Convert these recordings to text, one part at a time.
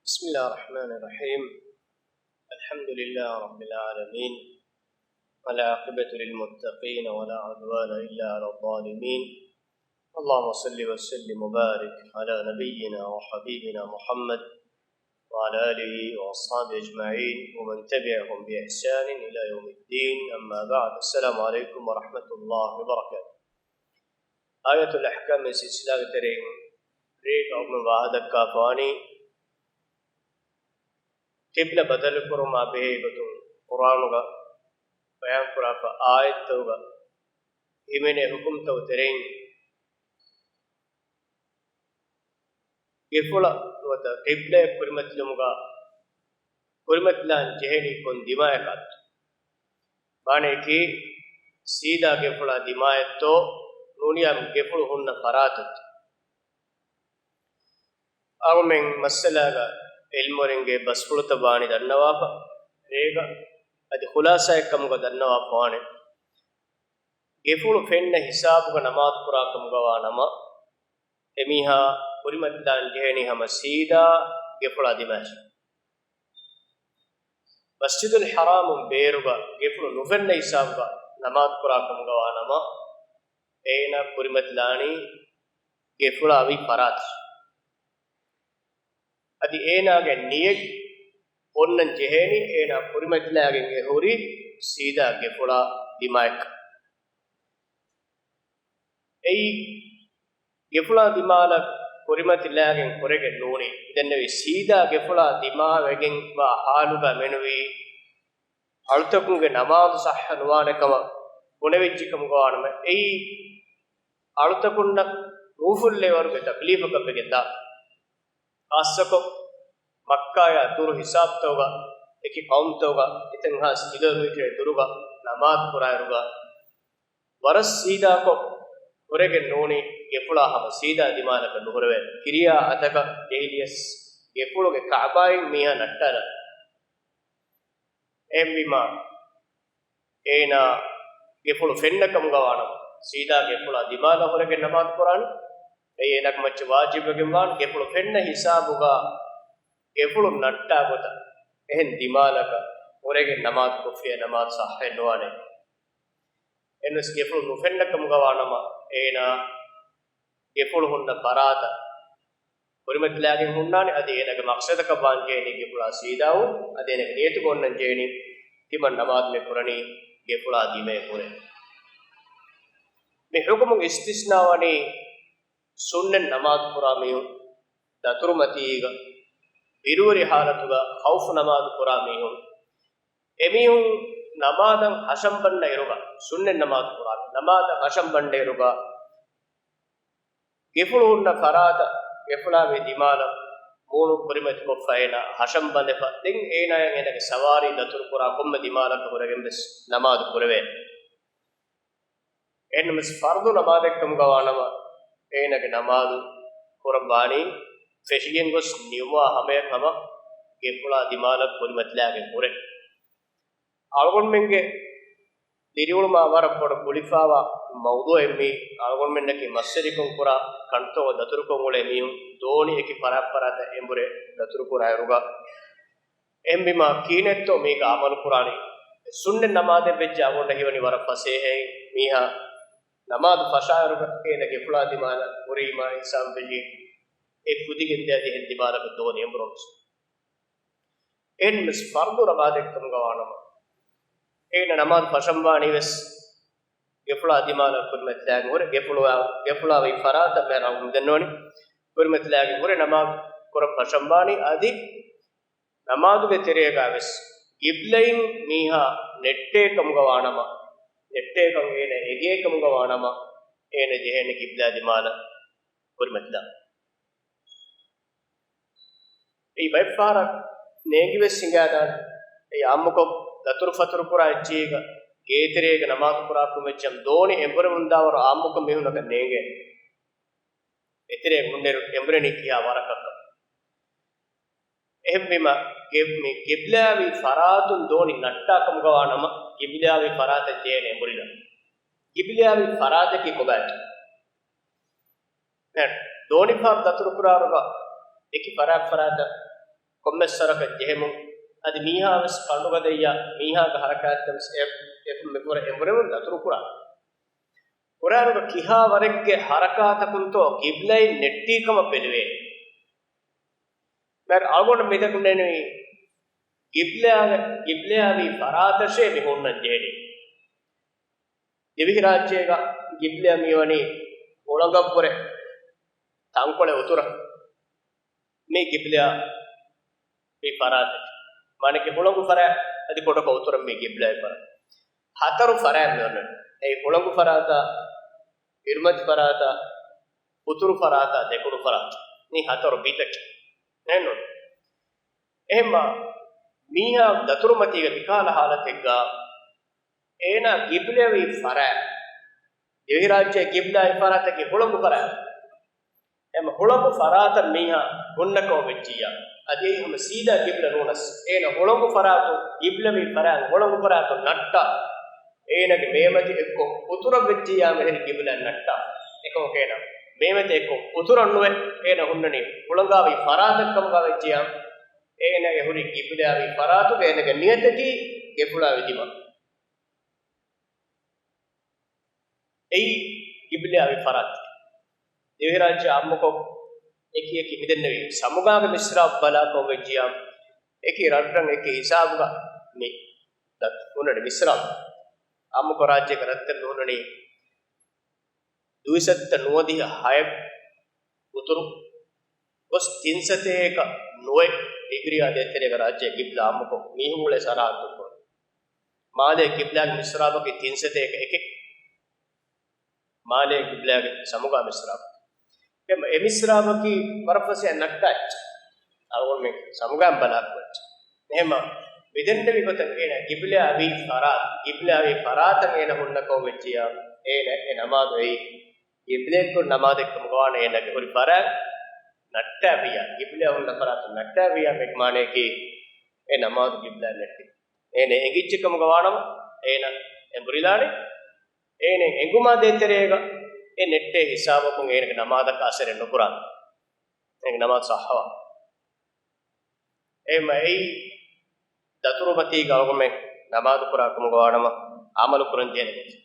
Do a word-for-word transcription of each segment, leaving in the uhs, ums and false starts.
بسم الله الرحمن الرحيم. الحمد لله رب العالمين. والعاقبة للمتقين ولا عدوان إلا على الظالمين. اللهم صل وسلم وبارك على نبينا وحبيبنا محمد وعلى آله وأصحابه أجمعين ومن تبعهم بإحسان إلى يوم الدين. أما بعد. السلام عليكم ورحمة الله وبركاته. އާޔަތުލް އަޙްކާމް ސިލްސިލާގެ ތެރެއިން ރޭގަ އަޅުގަނޑު ވާހަކަދައްކާފަވާނީ، ޤިބްލަ ބަދަލުކުރުމާ ބެހޭ ގޮތުން ޤުރްއާނުގަ ބަޔާންކުރާފަ އާޔަތްތަކުގަ ހިމެނޭ ޙުކުމްތަކުގެ ތެރެއިން، ގެފުޅަށް ނުވަތަ ޤިބްލައަށް ކުރިމަތިލުމުގަ ކުރިމަތިލާން ޖެހެނީ ކޮން ދިމާއަކަށް؟ މާނައަކީ، ސީދާ ގެފުޅާ ދިމާއަށްތޯ، ނޫނިޔާ ގެފުޅު ހުންނަ ފަރާތަށްތޯ؟ އަޅުމެން މައްސަލާގަ ޢިލްމުވެރިންގެ ބަސްފުޅުތައް ވާނީ ދަންނަވާފަ، ރޭގަ އަދި ޚުލާޞާއެއްކަމުގަ ދަންނަވާފަވާނެ. ގެފުޅު ފެންނަ ހިސާބުގަ ނަމާދު ކުރާ ކަމުގަވާ ނަމަ، އެމީހާ ކުރިމަތިލާން ޖެހެނީ ހަމަ ސީދާ ގެފުޅާ ދިމާއަށް. މަސްޖިދުލް ޙަރާމުން ބޭރުގަ ގެފުޅު ނުފެންނަ ހިސާބުގަ ނަމާދު ކުރާ ކަމުގަވާ ނަމަ، އޭނާ ކުރިމަތިލާނީ ގެފުޅާ ވި ފަރާތަށް. އަދި އޭނާގެ ނިޔަތް އޮންނަން ޖެހޭނީ އޭނާ ކުރިމަތިލާގެން އެ ހުރީ ސީދާ ގެފުޅާ ދިމާއަށް. އެއީ ގެފުޅާ ދިމާލަށް ކުރިމަތިލާގެން ކުރެގެން ނޫނީ. ދެންނެވި ސީދާ ގެފުޅާ ދިމާވެގެން ވާ ޙާލުގަ މެނުވީ އަޅުތަކުންގެ ނަމާދު ޞައްޙަ ނުވާނެ ކަމަށް ބުނެވިއްޖެ ކަމުގަވާނަމަ، އެއީ އަޅުތަކުންނަށް ނޫފުއްލޭވަރުގެ ތަކްލީފަކަށް ވެގެންދާ. ޚާއްޞަކޮށް، މައްކާޔާ ދުރު ހިސާބުތަކުގަ، އެކި ޤައުމުތަކުގަ އެތައް ހާސް ކިލޯމީޓަރެއް ދުރުގަ ނަމާދު ކުރާއިރުގަ، ވަރަށް ސީދާކޮށް ކުރެގެން ނޫނީ، ގެފުޅާ ހަމަ ސީދާ ދިމާލަކަށް ނުހުރެވޭ. ކިރިޔާ އަތަކަށް ޖެހިލިޔަސް، ގެފުޅުގެ ކަޢުބާއިން މީހާ ނައްޓާލާ. އެހެންވީމާ، އޭނާ ގެފުޅު ފެންނަ ކަމުގަވާނަމަ، ސީދާ ގެފުޅާ ދިމާލަށް ހުރެގެން ނަމާދު ކުރާނީ. އެއީ އޭނާގެ މައްޗަށް ވާޖިބުވެގެން ވާން، ގެފުޅު ފެންނަ ހިސާބުގަ ގެފުޅު ނައްޓާ ގޮތަށް އެހެން ދިމާލަކަށް ހުރެގެން ނަމާދު ކޮށްފިޔާ ނަމާދު ޞައްޙައެއް ނުވާނެ. އެންވެސް ގެފުޅު ނުފެންނަ ކަމުގަވާނަމަ، އޭނާ ގެފުޅު ހުންނަ ފަރާތަށް ކުރިމަތިލާގެން ހުންނާނެ. އަދި އޭނާގެ މަޤްޞަދަކަށް ވާން ޖެހެނީ ގެފުޅާ ސީދާވުން. އަދި އޭނާގެ ނިޔަތުގަ އޮންނަން ޖެހެނީ ތިމަން ނަމާދު މި ކުރަނީ ގެފުޅާ ދިމައެއް ހުރެ. މި ޙުކުމުން އިސްތިސްނާ ވަނީ ސުންނަތް ނަމާދު ކުރާ މީހުން، ދަތުރުމަތީގަ، ބިރުވެރި ޙާލަތުގަ، ޚައުފު ނަމާދު ކުރާ މީހުން. އެމީހުން ނަމާދަށް ހަށަން ބަންނަ އިރުގަ، ސުންނަތް ނަމާދު ކުރާ ނަމާދަށް ހަށަން ބަންނަ އިރުގަ، ގެފުޅު ހުންނަ ފަރާތަށް ގެފުޅާ ވި ދިމާލަށް މޫނު ކުރިމަތިކޮށްފަ އޭނާ ހަށަން ބަނދެފަ، ދެން އޭނާޔަށް އޭނާގެ ސަވާރީ ދަތުރުކުރާ ކޮންމެ ދިމާލަކަށް ހުރެގެން ވެސް ނަމާދު ކުރެވޭ. އެހެންނަމަވެސް ފަރުޟު ނަމާދެއްކަމުގަ ވާނަމަ، އޭނާގެ ނަމާދު ކުރަން ވާނީ ފެށިގެން ގޮސް ނިމުމާ ހަމަޔަށް ހަމަ ގެފުޅާ ދިމާލަށް ކުރިމަތިލާގެން ހުރެ. އަޅުގަނޑުމެންގެ ދިރިއުޅުމާ ވަރަށް ބޮޑަށް ގުޅިފާވާ މައުޟޫޢެއް މީ. އަޅުގަނޑުމެންނަކީ މަސްވެރިކަން ކުރާ، ކަންތައް ދަތުރުކޮށް އުޅޭ މީހުން، ދޯނި އެކި ފަރާތް ފަރާތަށް އެނބުރެ ދަތުރުކުރާއިރުގަ، އެހެންވީމާ ކިހިނެއްތޯ މީގަ ޢަމަލު ކުރާނީ؟ ސުންނަތް ނަމާދެއް ވެއްޖެ އަޅުގަނޑަށް ހީވަނީ ވަރަށް ފަސޭހައިން، މީހާ ނަމާދު ފަށާއިރުގަ އޭނަ ގެފުޅާ ދިމާލަށް ހުރީމާ ހިސާބު ވެއްޖެ، އެ ކުދިގެން ދޭ އަދި އެހެން ދިމާލަކަށް ދޯނި އެނބުރަން. އެހެންވެސް ފަރުޟު ނަމާދެއްކަމުގަ ވާނަމަ، އޭނަ ނަމާދު ފަށަންވާނީ ވެސް ގެފުޅާ ދިމާލަށް ކުރިމަތިލާގެން ހުރެ، ގެފުޅުވާ، ގެފުޅާ ވީ ފަރާތަށް މޭ ރަހުމް ދެންނޯނި ކުރިމަތިލާގެން ހުރެ ނަމާދު ކުރަން ފަށަންވާނީ. އަދި ނަމާދުގެ ތެރޭގަ ވެސް ގިބްލައިން މީހާ ނެއްޓޭ ކަމުގަ ވާނަމަ، ނެއްޓޭކަން އޭނަ އެނގޭ ކަމުގަ ވާނަމަ، އޭނަ ޖެހޭނެ ގިބްލާ ދިމާލަށް ކުރިމަތިލާ. އެއީ ބައެއްފަހަރަށް ނޭނގިވެސް ހިނގާދާނެ. އެއީ އާއްމުކޮށް ދަތުރުފަތުރު ކުރާ އެއްޗެހީގަ ގޭތެރޭގަ ނަމާދު ކުރާކަމަށް ވެއްޖެއްޔާ ދޯނި އެނބުރެމުންދާވަރު އާއްމުކޮށް މީހުންނަކަށް ނޭނގޭ. އެތެރޭ ހުންނައިރު އެނބުރެނީ ކިހާ ވަރަކަކަށް. އެހެންވީމަ، ގެ-، މި ގިބްލާވި ފަރާތުން ދޯނި ނައްޓާ ކަމުގަވާ ނަމަ، ގިބްލާވި ފަރާތަށް ޖެހޭނެ އެނބުރިލަން. ގިބްލާވި ފަރާތަކީ ކޮބާތޯ؟ ދޯނިފަހަރު ދަތުރުކުރާއިރުގަ އެކި ފަރާތް ފަރާތަށް ކޮންމެސް ވަރަކަށް ޖެހެމުން، އަދި މީހާ ވެސް ކަނޑުގަދައްޔާ މީހާގެ ހަރަކާތްތައް ވެސް އެ-، އެފުން މިފުރަ އެނބުރެމުން ދަތުރު ކުރާ. ކުރާނުގަ ކިހާ ވަރެއްގެ ހަރަކާތަކުންތޯ ގިބްލައިން ނެއްޓީ ކަމަށް ބެލުވޭނެ. މިހާރު އަޅުގަނޑު މިދަނީ ގިބްލާ-، ގިބްލާވީ ފަރާތަށޭ މި ހުންނަން ޖެހެނީ. ދިވެހިރާއްޖޭގަ ގިބްލާ މިވަނީ ހުޅަނގަށްވުރެ ތަންކޮޅެއް އުތުރަށް. މި ގިބްލާ މި ފަރާތަކީ. މާނައަކީ ހުޅަނގު ފަރާތް އަދި ކޮޓަކޮ އުތުރަށް މި ގިބްލާ ފަރާތް. ހަތަރު ފަރާތް މި އޮންނަނީ. އެއީ ހުޅަނގު ފަރާތާ، އިރުމަތި ފަރާތާ، އުތުރު ފަރާތާ، ދެކުނު ފަރާތާ. މި ހަތަރު ބިތަކީ. އެހެންނޫން. އެހެންމާ މީހާ ދަތުރުމަތީގަ މިކަހަލަ ހާލަތެއްގަ އޭނާ ގިބްލާވީ ފަރާތް. ދިވެހިރާއްޖޭ ގިބްލާވީ ފަރާތަކީ ހުޅަނގު ފަރާތް. އެމަ ހުޅަނގު ފަރާތަށް މީހާ ހުންނަކަމަށް ވެއްޖިއްޔާ، އަދި އެއީ ހަމަ ސީދާ ގިބްލަ ނޫނަސް، އޭނަ ހުޅަނގު ފަރާތު ގިބްލަވީ ފަރާތް ހުޅަނގު ފަރާތު ނައްޓާ، އޭނަގެ މޭމަތި އެއްކޮށް އުތުރަށް ވެއްޖިއްޔާ މެހެރި ގިބްލަ ނައްޓާ. އެކަމަކު އޭނަ މޭމަތި އެއްކޮށް އުތުރަށް ނުވެ، އޭނަ ހުންނަނީ ހުޅަނގާވީ ފަރާތަށް ކަމުގަ ވެއްޖިއްޔާ، އޭނަގެ ހުރި ގިބްލާވީ ފަރާތުގަ އޭނަގެ ނިޔަތަކީ ގެފުޅާ ވިދިމާ. އެއީ ގިބްލާވި ފަރާތް. ދިވެހިރާއްޖެ އާއްމުކޮށް އެކި އެކި މިދެންނެވި ސަމުގާގެ މިސްރާބު ބަލާކަމަށް ވެއްޖިއްޔާ، އެކި ރަށްރަށް އެކި ހިސާބުގަ މި ދަތުރު ހުންނަނީ މިސްރާބު. އާއްމުކޮށް ރާއްޖޭގެ ރަށްތައް މި ހުންނަނީ ދުއިސައްތަ ނުވަދިހަ ހައެއް އުތުރު ގޮސް ތިންސަތޭކަ ނުވައެއް ޑިގްރީއާ ދޭތެރޭގަ ރާއްޖޭ ގިބްލާ އާއްމުކޮށް މީހުން އުޅޭ ސަރަހައްދު ކުރުން. މާލޭ ގިބްލާގެ މިސްރާބަކީ ތިންސަތޭކަ އެކެއް. މާލޭ ގިބްލާގެ ސަމުގާ މިސްރާބަކީ. އެ މިސްރާބަކީ ވަރަށް ފަސޭހަ ނައްޓާ އެއްޗެއް. އަޅުގަނޑު މި ސަމުގާ ބަލާކަމަށް އެއްޗެއް. އެހެންމަ މިދެންނެވި ގޮތަށް އޭނަ ގިބްލާވީ ފަރާތް، ގިބްލާވީ ފަރާތަށް އޭނަ ހުންނަކަމަށް ވެއްޖިއްޔާ، އޭނަ އެ ނަމާދު އެއީ ގިބްލައަށް ކުރި ނަމާދެއް ކަމުގަ ވާނެ. އޭނަގެ ހުރި ފަރާތް ނައްޓާފިއްޔާ، ގިބްލަ ހުންނަ ފަރާތުން ނައްޓާފިއްޔާ މެ މާނައަކީ އެ ނަމާދު ގިބްލައަށް ނެއްޓި. އޭނަ އެނގިއްޖެ ކަމުގަ ވާނަމަ، އޭނަ އެނބުރިލާނެ. އޭނަ އެނގުމާ ދޭތެރޭގަ އެ ނެއްޓޭ ހިސާބަކުން އޭނަގެ ނަމާދަކަށް އަސަރެއް ނުކުރާނެ. އޭނަގެ ނަމާދު ޞައްޙަވާނެ. އެހެންމަ އެއީ ދަތުރުމަތީގަ އަޅުގަނޑުމެން ނަމާދު ކުރާ ކަމުގަ ވާނަމަ އަމަލު ކުރަން ޖެހޭނެ ގޮތް.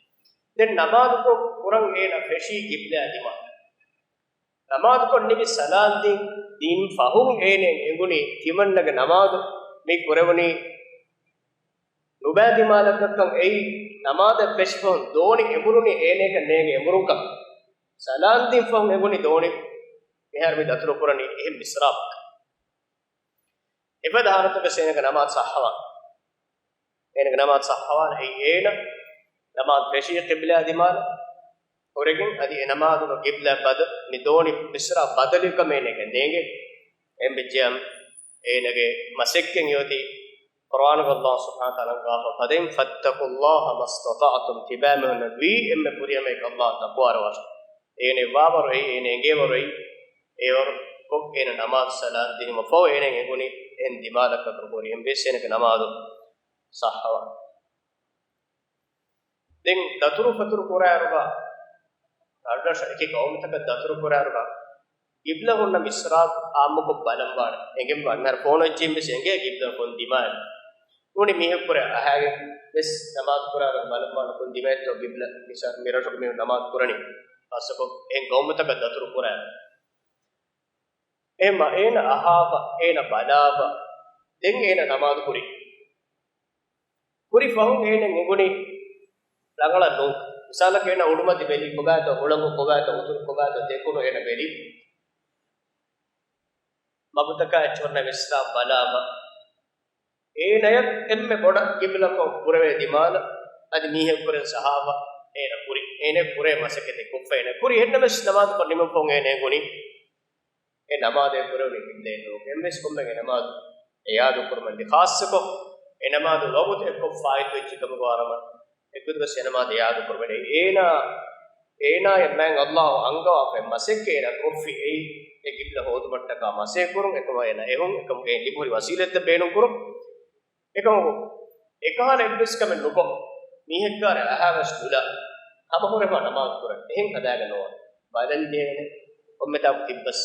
ދެން ނަމާދުކޮށް ކުރަން އޭނަ ފެށީ ގިބްލާ ދިމާލަށް. ނަމާދުކޮށް ނިމި ސަލާން ދިން، ދިން ފަހުން އޭނަ އެނގުނީ ތިމަންނަގެ ނަމާދު މި ކުރެވުނީ ނުބައި ދިމާލަކަށްކަން. އެއީ ނަމާދަށް ފެށި ފަހުން ދޯނި އެނބުރުނީ އޭނައަކަށް ނޭނގެ އެނބުރުންކަން. ސަލާން ދިން ފަހުން އެނގުނީ ދޯނި މިހާރު މި ދަތުރު ކުރަނީ އެހެން މިސްރާބަކަށް. އެފަދަ ހާލަތުގަ އޭނަގެ ނަމާދު ޞައްޙަވާނެ. އޭނަގެ ނަމާދު ޞައްޙަވާނެ. އެއީ އޭނަ ނަމާދު ފެށީ ޤިބްލާ ދިމާލަށް ހުރެގެން، އަދި އެ ނަމާދުގަ ޤިބްލާ ބަދަ-، މި ދޯނި މިސްރާބު ބަދަލުވިކަމެއް އޭނައަކަށް ނޭނގެ. އެހެންވެއްޖެއްޔާ އޭނަގެ މަސައްކަތް އޮތީ ޤުރުއާނުގަ ﷲ ސުބްޙާނަހޫ ވަތަޢާލާ ފަދައިން، فاتقوا الله ما استطعتم، ތިބާމީހުންނަށް ވީ އެންމެ ފުރިހަމަޔަކަށް ﷲ އަށް ތަޤްވާވާށި. އޭނަ ވާވަރު އެއީ، އޭނަ އެނގޭވަރު އެއީ، އެވަރު ކޮށް އޭނަ ނަމާދު ސަލާން ދިނުމަށް ފަހު އޭނަ އެނގުނީ އެހެން ދިމާލަކަށް ހުރި. އެހެންވެސް އޭނަގެ ނަމާދު ޞައްޙަވާނެ. ދެން ދަތުރު ފަތުރު ކުރާއިރުގަ، ރަށްރަށަށް އެކި ޤައުމުތަކަށް ދަތުރު ކުރާއިރުގަ، ޤިބްލަ ހުންނަ މިސްރާބު އާއްމުކޮށް ބަލަންވާނެ. އެނގެން ވަންހަރު ފޯނު އޮތްޖީން ވެސް އެނގޭ ޤިބްލަ ކޮން ދިމާއެއް. ނޫނީ މީހަކު ކުރެ އަހާގެން ވެސް ނަމާދު ކުރާއިރު ބަލަންވާނެ ކޮން ދިމާއެއްތޯ ޤިބްލަ. މިސާލު މި ރަށުގަ މީހުން ނަމާދު ކުރަނީ. ޚާއްޞަކޮށް އެހެން ޤައުމުތަކަށް ދަތުރު ކުރާއިރު. އެހެންމަ އޭނަ އަހާފަ، އޭނަ ބަލާފަ، ދެން އޭނަ ނަމާދު ކުރި. ކުރި ފަހުން އޭނަ އެނގުނީ ރަނގަޅަށް ނޫން. މިސާލަކަށް އޭނަ އުޑުމަތި ބެލި ކޮބާތޯ، ހުޅަނގު ކޮބާތޯ، އުތުރު ކޮބާތޯ، ދެކުނު އޭނަ ބެލި. މަގުތަކާ އެއްޗެއް ހުންނަ މިސްރާބު ބަލާފަ. އޭނަޔަށް އެންމެ ބޮޑަށް ޤިބްލަކޮށް ކުރެވޭ ދިމާލަށް އަދި މީހެއް ކުރެން ސަހާފަ އޭނަ ކުރި. އޭނަ ކުރޭ މަސައްކަތެއް ކޮށްފަ އޭނަ ކުރި. އެހެންނަމަވެސް ނަމާދުކޮށް ނިމުން ފަހުން އޭނަ އެނގުނީ އެ ނަމާދޭ ކުރެވުނީ ޤިބްލައެއް ނޫން. އެންވެސް ކޮންމެ އެ ނަމާދު އެޔާދު ކުރުމަށް ދި ޚާއްޞަކޮށް އެ ނަމާދު ވަގުތު އެއްކޮށް ފާއިތު ވެއްޖެ ކަމުގަ ވާނަމަ، އެއްގޮތަކަސް އެ ނަމާދު އެޔާދު ކުރުމެވެ. އޭނާ، އޭނާޔަށް މާތް ﷲ އަންގަވާފައި މަސައްކަތް އޭނާ ކޮށްފި އެއީ، އެ ޤިބްލަ ހޯދުމަށްޓަކާ މަސައްކަތް ކުރުން، އެކަމަށް އޭނާ އެހުން، އެކަމުގައި ލިބިހުރި ވަސީލަތްތައް ބޭނުން ކުރުން. އެކަމަކު، އެކަހަލަ އެއްވެސް ކަމެއް ނުކޮށް، މީހެއްގާރެ އަހާވެސް ނުލާ، ހަމަހުރެފާ ނަމާދު ކުރަން އެހެން ހަދާގެން ނޯވާ. ބަލަން ޖެހޭނެ، ކޮންމެތާކު ތިއްބަސް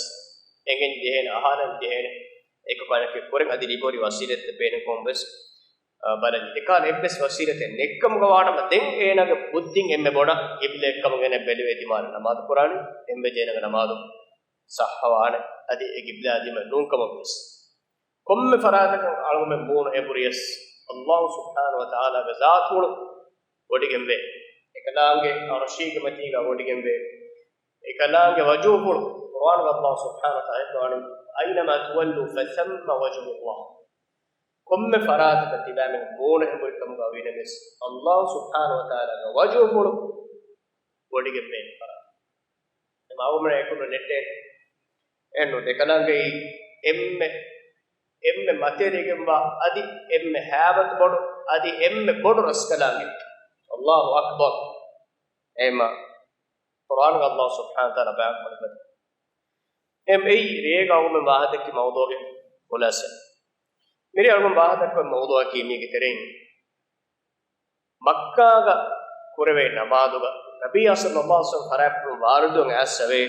އެނގެން ޖެހޭނެ، އަހާލަން ޖެހޭނެ. އެކަކު އަނެކެއް ކުރަން އަދި ލިބޭ ވަސީލަތްތައް ބޭނުންކޮށް ވެސް، އާ، ބަލަން. އެކަހަލަ އެއްވެސް ވަސީލަތެއް ނެތްކަމުގަ ވާނަމަ، ދެން އޭނާގެ ބުއްދިން އެންމެ ބޮޑަށް ޤިބްލައަށް ކަމުގަ އޭނާ ބެލެވޭ ދިމާލަށް ނަމާދު ކުރާނީ، އެންމެ އޭނާގެ ނަމާދު ޞައްޙަވާނެ. އަދި އެ ޤިބްލާ ދިމަ ނޫންކަމަށް ވެސް. ކޮންމެ ފަރާތަކަށް އަޅުގަނޑުމެން މޫނު އެނބުރިޔަސް، ﷲ ސުބްޙާނަހޫ ވަތަޢާލާގެ ޒާތުފުޅު ވޮޑިގެންވޭ. އެކަލާނގެ ޢަރުޝީގެ މަތީގަ ވޮޑިގެންވޭ. އެކަލާނގެ ވަޖޫހުފުޅު ޤުރްއާނުގަ ﷲ ސުބްޙާނަހޫ ވަތަޢާލާ އައިނަމާ ތުވައްލޫ ފަސައްމަ ވަޖްހުﷲ. ކޮންމެ ފަރާތަކަށް ތިބާމެން މޫނު އެނބުރި ކަމުގަ ވީނަމަވެސް، ﷲ ސުބްޙާނަހޫ ވަތަޢާލާގެ ވަޖޫހުފުޅު ވޮޑިގެންވޭ ފަރާތް. އެމަ އަޅުގަނޑުމެން އެކުލަ ނެއްޓޭ. އެހެންނު ދެކަލާނގެއީ އެންމެ، އެންމެ މަތިވެރިގެންވާ އަދި އެންމެ ހައިބަތު ބޮޑު އަދި އެންމެ ބޮޑު ރަސްކަލާނގެ. ﷲ އަކްބަރު. އެމަ ޤުރްއާނުގަ ﷲ ސުބްޙާނަހޫ ވަތަޢާލާ ބަޔާން ކުރެއްވަނީ. އެމް އެއީ ރޭގަ އަޅުގަނޑުމެން ވާހަކަ ދެއްކި މައުޟޫޢުގެ ޚުލާޞާ. މިރޭ އަޅުގަނޑު ވާހަކަ ދެއްކި މައުޟޫޢަކީ މީގެ ތެރެއިން މައްކާގަ ކުރެވޭ ނަމާދުގަ ނަބިއްޔާ ޞައްލަﷲ ޢަލައިހި ވަސައްލަމަ ފަރާތްޕުޅުން ވާރިދުވެ އައިސްފަވޭ.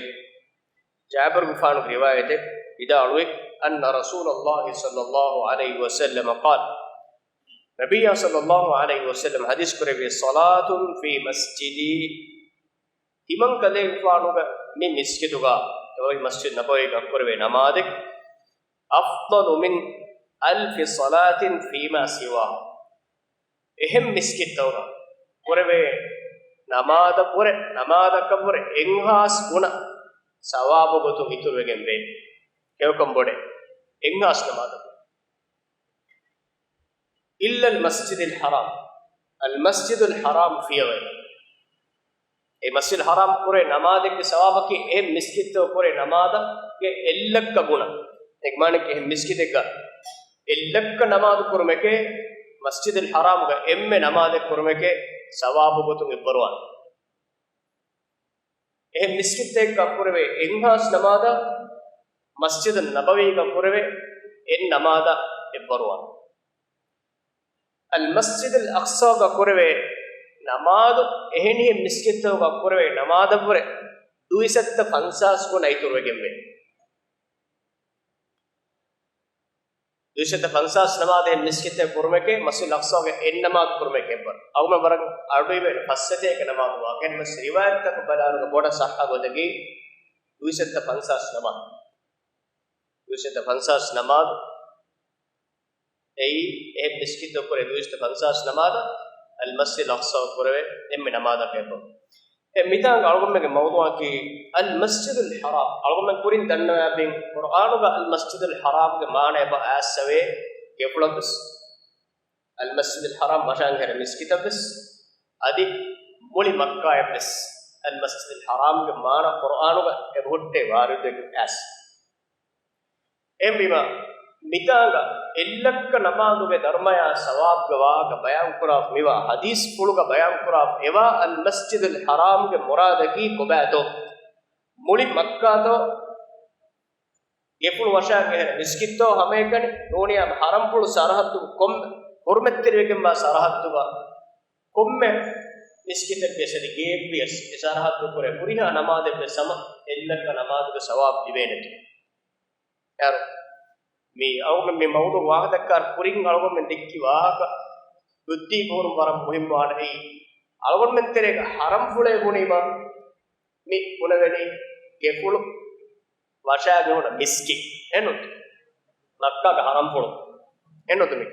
ޖާބިރުގެފާނުގެ ރިވާޔަތެއް ވިދާޅުވި، أن رسول الله صلى الله عليه وسلم قال، ނަބިއްޔާ ޞައްލަﷲ ޢަލައިހި ވަސައްލަމަ ޙަދީޘް ކުރެއްވި، صلاة في مسجدي، ތިމަން ކަލޭގެފާނުގެ މި މިސްކިތުގަ، އެވަހީ މަސްޖިދު ނަބަވީގަ ކުރެވޭ ނަމާދެއް، أفضل من ألف صلاة فيما سواه. އެހެން މިސްކިތްތަކުގަ ކުރެވޭ ނަމާދަށްވުރެ، ނަމާދަކަށްވުރެ އެއްހާސް ގުނަ ސަވާބު ގޮތުން އިތުރުވެގެންވޭ. ހެޔޮކަން ބޮޑޭ. އެއްހާސް ނަމާދަކު. إلا المسجد الحرام. المسجد الحرام ފިޔަވައި. އެ މަސްޖިދުލް ޙަރާމް ކުރޭ ނަމާދެއްގެ ސަވާބަކީ އެ މިސްކިތްތަކު ކުރޭ ނަމާދެއްގެ އެއްލައްކަ ގުނަ. އޭގެ މާނައަކީ އެ މިސްކިތެއްގަ އެއްލައްކަ ނަމާދު ކުރުމެކޭ، މަސްޖިދުލް ޙަރާމްގަ އެންމެ ނަމާދެއް ކުރުމެކޭ ސަވާބު ގޮތުން އެއްވަރުވާނެ. އެހެން މިސްކިތެއްގަ ކުރެވޭ އެއްހާސް ނަމާދަށް، މަސްޖިދު ނަބަވީގަ ކުރެވޭ އެއް ނަމާދަށް އެއްވަރުވާނެ. އަލް މަސްޖިދުލް އަޤްޞާގަ ކުރެވޭ ނަމާދު އެހެނިހެން މިސްކިތްތަކުގަ ކުރެވޭ ނަމާދަށްވުރެ ދުއިސައްތަ ފަންސާސް ގުނަ އިތުރުވެގެންވޭ. ދުއިސައްތަ ފަންސާސް ނަމާދެއް މިސްކިތެއް ކުރުމެކޭ، މަސްޖިދުލް އަޤްޞާގެ އެއް ނަމާދު ކުރުމެކޭ އެއްވަރު. އަޅުގަނޑުމެން ވަރަށް އަޑުއިވޭނެ ފައްސަތޭކަ ނަމާދު ވާ. އެހެންވެސް ރިވާޔަތްތަކަށް ބަލާލުމުގެ ބޮޑަށް ޞައްޙަ ގޮތަކީ ދުއިސައްތަ ފަންސާސް ނަމާދު. ދުއިސައްތަ ފަންސާސް ނަމާދު. އެއީ އެހެން މިސްކިތު ކުރެ ދުއިސައްތަ ފަންސާސް ނަމާދަށް އަލް މަސްޖިދުލް އަޤްޞާ ކުރެވޭ އެންމެ ނަމާދަކަށް އެއްވަރު. އެ މިތާނގަ އަޅުގަނޑުމެންގެ މައުޟޫޢަކީ އަލް މަސްޖިދުލް ޙަރާމް. އަޅުގަނޑުމެން ކުރިން ދަންނަވާފިން ޤުރްއާނުގަ އަލް މަސްޖިދުލް ޙަރާމްގެ މާނަ އެބަ އައިސްފަވޭ ގެފުޅަށްވެސް. އަލް މަސްޖިދުލް ޙަރާމް ވަށާން ހެރެ މިސްކިތަށްވެސް. އަދި މުޅި މައްކާއަށްވެސް. އަލް މަސްޖިދުލް ޙަރާމްގެ މާނަ ޤުރްއާނުގަ އެބަހުއްޓޭ ވާރިދުވެގެން އައިސް. އެހެންވީމަ، މިތާނގަ އެއްލައްކަ ނަމާދުގެ ދަރުމަޔާ ސަވާބުގެ ވާހަކަ ބަޔާންކުރާ މިވާ ޙަދީޘްފުޅުގަ ބަޔާންކުރާ އެވާ އަލް މަސްޖިދުލް ޙަރާމްގެ މުރާދަކީ ކޮބާތޯ؟ މުޅި މައްކާތޯ؟ ގެފުޅު ވަށާން އެހެރެ މިސްކިތްތޯ ހަމައެކަނި ނޫނިއްޔާ ޙަރަމްފުޅު ސަރަޙައްދު ކޮންމެ ޙުރުމަތްތެރިވެގެންވާ ސަރަޙައްދުގަ ކޮންމެ މިސްކިތެއްވިޔަސް އަދި ގެއެއްވިޔަސް އެ ސަރަޙައްދު ކުރެ ހުރިހާ ނަމާދެއްވެސް ހަމަ އެއްލައްކަ ނަމާދުގެ ސަވާބު ލިބޭނެތީ. އޭރު މި އަޅުގަނޑު މި މައުޟޫޢު ވާހަކަ ދައްކާ ކުރިން އަޅުގަނޑުމެން ދެއްކި ވާހަކަ ދުއްދީ ބުނުން ވަރަށް މުހިއްމުވާނެ. އެއީ އަޅުގަނޑުމެން ތެރޭގަ ޙަރަމްފުޅޭ ބުނީމަ މި ބުނެވެނީ ގެފުޅު ވަށާގެ ހުންނަ މިސްކިތް. އެނު މައްކާގެ ޙަރަމްފުޅު. އެނު މި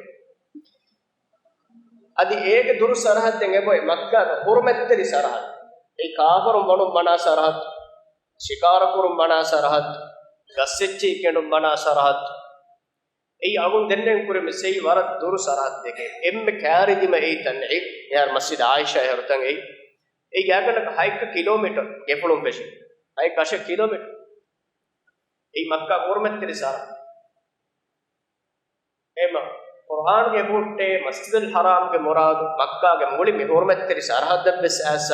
އަދި އޭގެ ދުރު ސަރަޙައްދެއް އެބޮތް މައްކާގެ ޙުރުމަތްތެރި ސަރަޙައްދު. އެއީ ކާފަރުން ވަނުން މަނާ ސަރަޙައްދު، ޝިކާރަކުރުން މަނާ ސަރަޙައްދު، ގަސްއެއްޗެހި ކެނޑުން މަނާ ސަރަޙައްދު. އެއީ އަޅުގަނޑު ދެންނެވި ކުރިން މިސް އެއީ ވަރަށް ދުރު ސަރަޙައްދެކޭ. އެންމެ ކާރިދިމަ އެއީ ތަންޢީމް. އެހާރު މަސްޖިދު ޢާއިޝާ އެހެރު ތަން އެއީ. އެއީ ގާތްގަނޑަކަށް ހަތްކަ ކިލޯމީޓަރ ގެފުޅުން ފެށި. ހަތްކަ އަށެއް ކިލޯމީޓަރ. އެއީ މައްކާ ޙުރުމަތްތެރި ސަރަޙައްދު. އެމަ، ޤުރްއާންގެ އެބަހުއްޓޭ މަސްޖިދުލް ޙަރާމްގެ މުރާދު މައްކާގެ މުޅި މި ޙުރުމަތްތެރި ސަރަޙައްދަށްވެސް އައިސް،